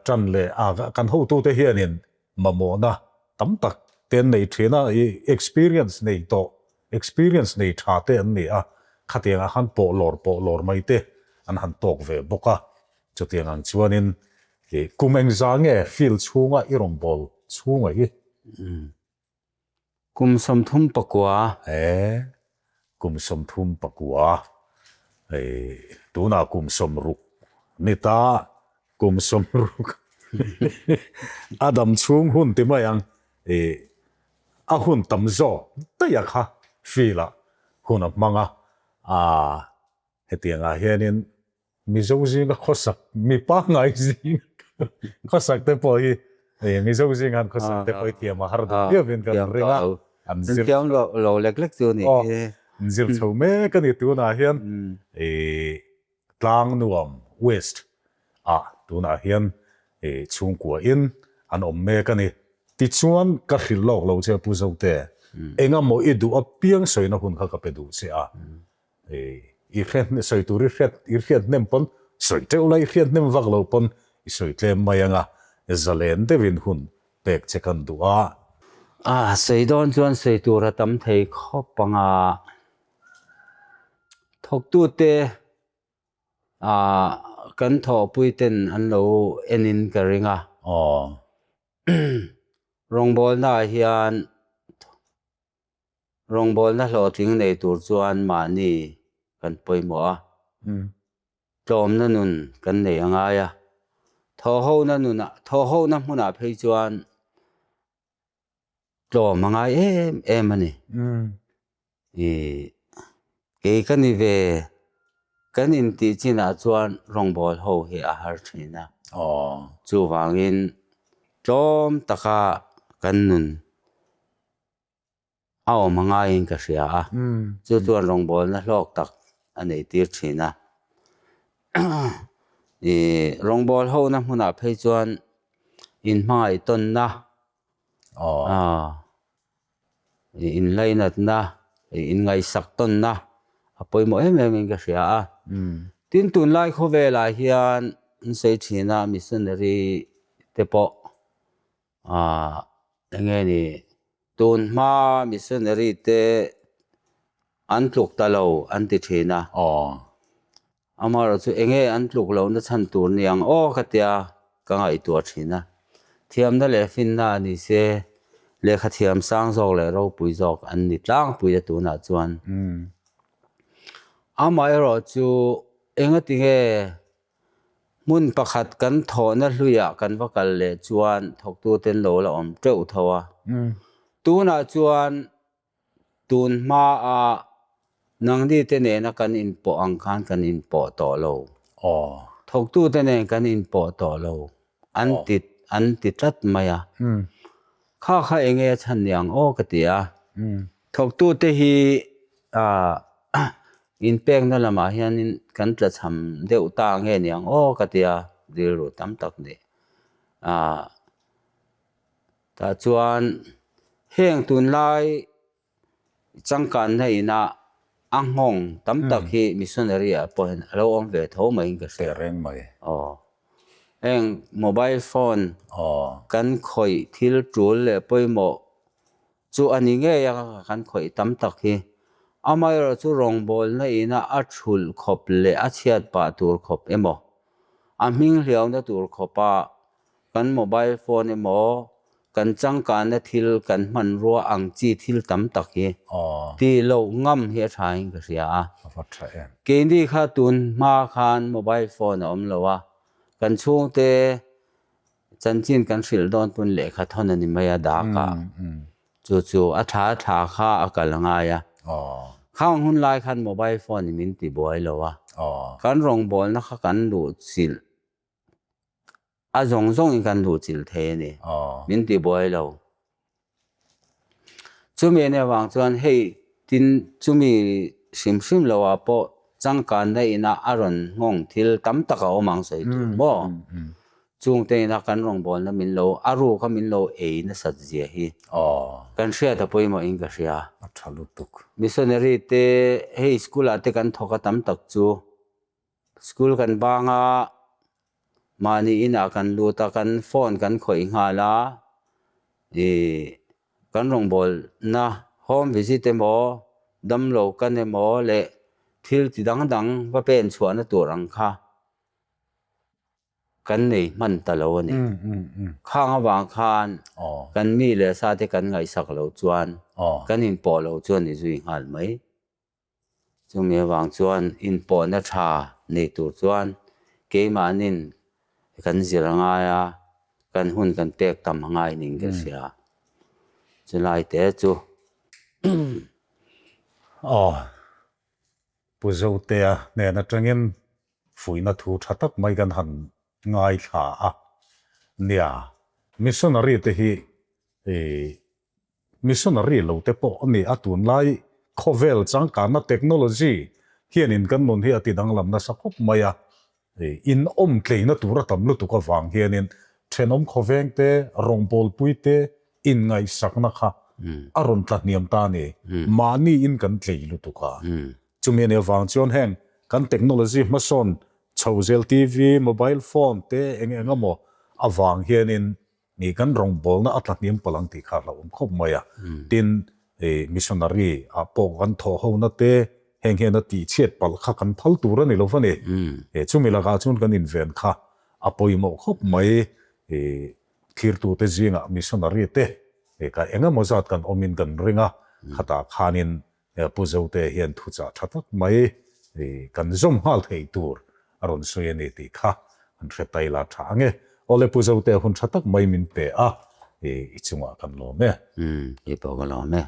tan leh a kan hotute hianin mamawhna tam tak te an nei thin a, i experience nei tawh, experience nei tha te an ni a, khatiang ah khan pawh lawr pawh lawr mai te an han tawk ve bawk a, chutiang ang chuanin i kum engzah nge field chhunga i rawngbâwl chhunga hi? Kum 34. E, kum 34, hei tunah kum 60 ni ta, kum 60 a dam chhung hun ti mai ang, i a hun tam zawk daih a kha field ah hun a hmang a, aa Hetiangah hianin Mizo zinga khawsak, mi pangngai zinga khawsak te pawh hi Mizo zinga an khawsak te pawh hi thiam a har duh viauin kan ring a. An zir thiam lo lek lek chu a ni. An zir chho mek a ni tunah hian Tlangnuam West ah tunah hian chhungkua in an awm mek a ni. Tichuan ka hrilh lawk lo che Pu Zote, engemaw i duh apiang sawina hun kha ka pe duh che a. I hriat sawi tur i hriat i hriat hnem pawn sawi teuh la i hriat hnem vak lo pawn i sawi tlem mai anga zalen deuhin hun pek che kan duh a. A sawi dawn chuan sawi tur a tam thei khawp anga thawktute kan thawhpui ten an lo en in ka ring a. Rawngbawlna ah hian Rawngbawlna hlawhtling nei tur chuan mahni kan pawimawh a, tlawmna nun kan nei a ngai a. Thawhhona nunah, thawhhona hmunah phei chuan tlawm a ngai em em a ni. Ih, kei ka ni ve, kan intih chinah chuan rawngbâwl ho hi a har ṭhin a. Chuvangin tlawm taka kan nun A awm a ngaiin ka hria a, chu chuan rawngbawlna hlawk tak a nei tir thin a. Ih rawngbâwl hona hmunah phei chuan inhmangaih tawnna, inlainatna, inngaihsak tawnna a pawimawh em em in ka hria a. Tin, tunlai khawvelah hian an sawi thin a missionary te pawh Aah enge ni tun hma missionary te an tluk ta lo an ti thin a. Aw. Amaherawh chu enge an tluk lo na chhan tur ni ang aw ka tia ka ngaihtuah thin a. Thiamna leh finna a ni se lehkha thiam sang zawk leh ropui zawk an ni tlangpui a tunah chuan. Amaherawh chu engatinge Hmun pakhat kan thawhna hluiah kan va kal leh chuan thawktuten lo la awm teuh tho a. Tunah chuan tun hmaa nangni te nena kan inpawh ang khan kan inpawh tawh lo. Thawktute nen kan inpawh tawh lo. An ti an ti tlat mai a. Kha kha enge a chhan ni ang aw ka ti a. Thawktute hi inpekna lamah hianin kan tlachham deuh ta nge ni ang aw ka tia rilru tam tak ni. Tah chuan heng tunlai changkanna inah a nghawng tam tak hi missionary ah pawh hian a lo awm ve tho maiin ka hria. Tehreng mai. Aw. Heng mobile phone kan khawih thil tul leh pawimawh Chu a ni ngei a, kan khawih tam tak hi. Amaherawh chu rawngbawlna ina a thulh khawp leh a chhiat pah tur khawp emaw, a hming hliauna tur khawpa kan mobile phone emaw, kan changkanna thil kan hmanrua ang chi thil tam tak hi tih loh ngam hi a thain ka hria a. Keini kha tun hma khan mobile phone a awm lo a, kan chhungte Chanchin kan hrilh dawn pawn lehkha thawn a ni mai a dak a, chu chu a thla a thla kha a kal a ngai a. Khang hun lai khan mobile phone in min ti buai lo a, kan rawngbawlna kha kan luh chilh a zawng zawng in kan luh chilh thei a ni, min ti buai lo. Chumi ania vang chuan hei tin chumi hrim hrim lo ah pawh. Changkanna ina a rawn nghawng thil tam tak a awm ang sawi tur maw? Chungte ina kan rawngbawlna min lo a ruka min lo ei nasat zia hi kan hriat a pawimawh in ka hria. A tha lutuk. Missionary te hei school ah te kan thawk a tam tak chu school kan bang a mahni inah kan lut a kan phone kan khawih nghal a ih kan rawngbawlna home visit emaw damlo kan emaw leh thil ti dang dang va pen chhuahna tur ang kha kan nei hman ta lo a ni. Khang avang khan kan mi leh sa te kan ngaihsak loh chuan kan inpawh loh chuan i zui nghal mai. Chumi avang chuan inpawhna tha nei tur chuan keimahnin kan zir a ngai a, kan hun kan pek tam a ngai ning ka hria. Chulai te chu. Aw, Pu Zotea hnen atangin fuihna thu tha tak mai kan han ngaithla a. Nia, missionary te hi Missionary lo te pawh a ni a, tunlai khawvel changkanna technology hianin kan nun hi a ti danglam nasa khawp mai a, in awm tleina tur a tam lutuk avang hianin thenawm khawveng te, rawngbawlpui te inngaihsakna kha a rawn tla hniam ta a ni, mahni in kan tlei lutuk a. Chumi a nih avang chuan heng kan technology hmasawn chho zel TV, mobile phone te eng eng emaw avang hianin Nih kan rawngbawlna a tla hniam palh ang tih kha a hlauhawm khawp mai a. Tin, missionary ah pawh kan thawh hona te heng hian a tihchhiat palh kha kan phal tur a ni lo va ni. Chumi lakah chuan kan inven kha a pawimawh khawp mai. Thlirtute zingah missionary te ka eng emaw zat kan awmin kan ring a, khatah khanin Pu Zote hian thuchah tha tak mai kan zawm nghal theih tur a rawn sawi a ni tih kha an hre tai la tha ang e. Awle Pu Zote hun tha tak mai min pe a, i chungah kan lawm e. Umm, i pawh ka lawm e.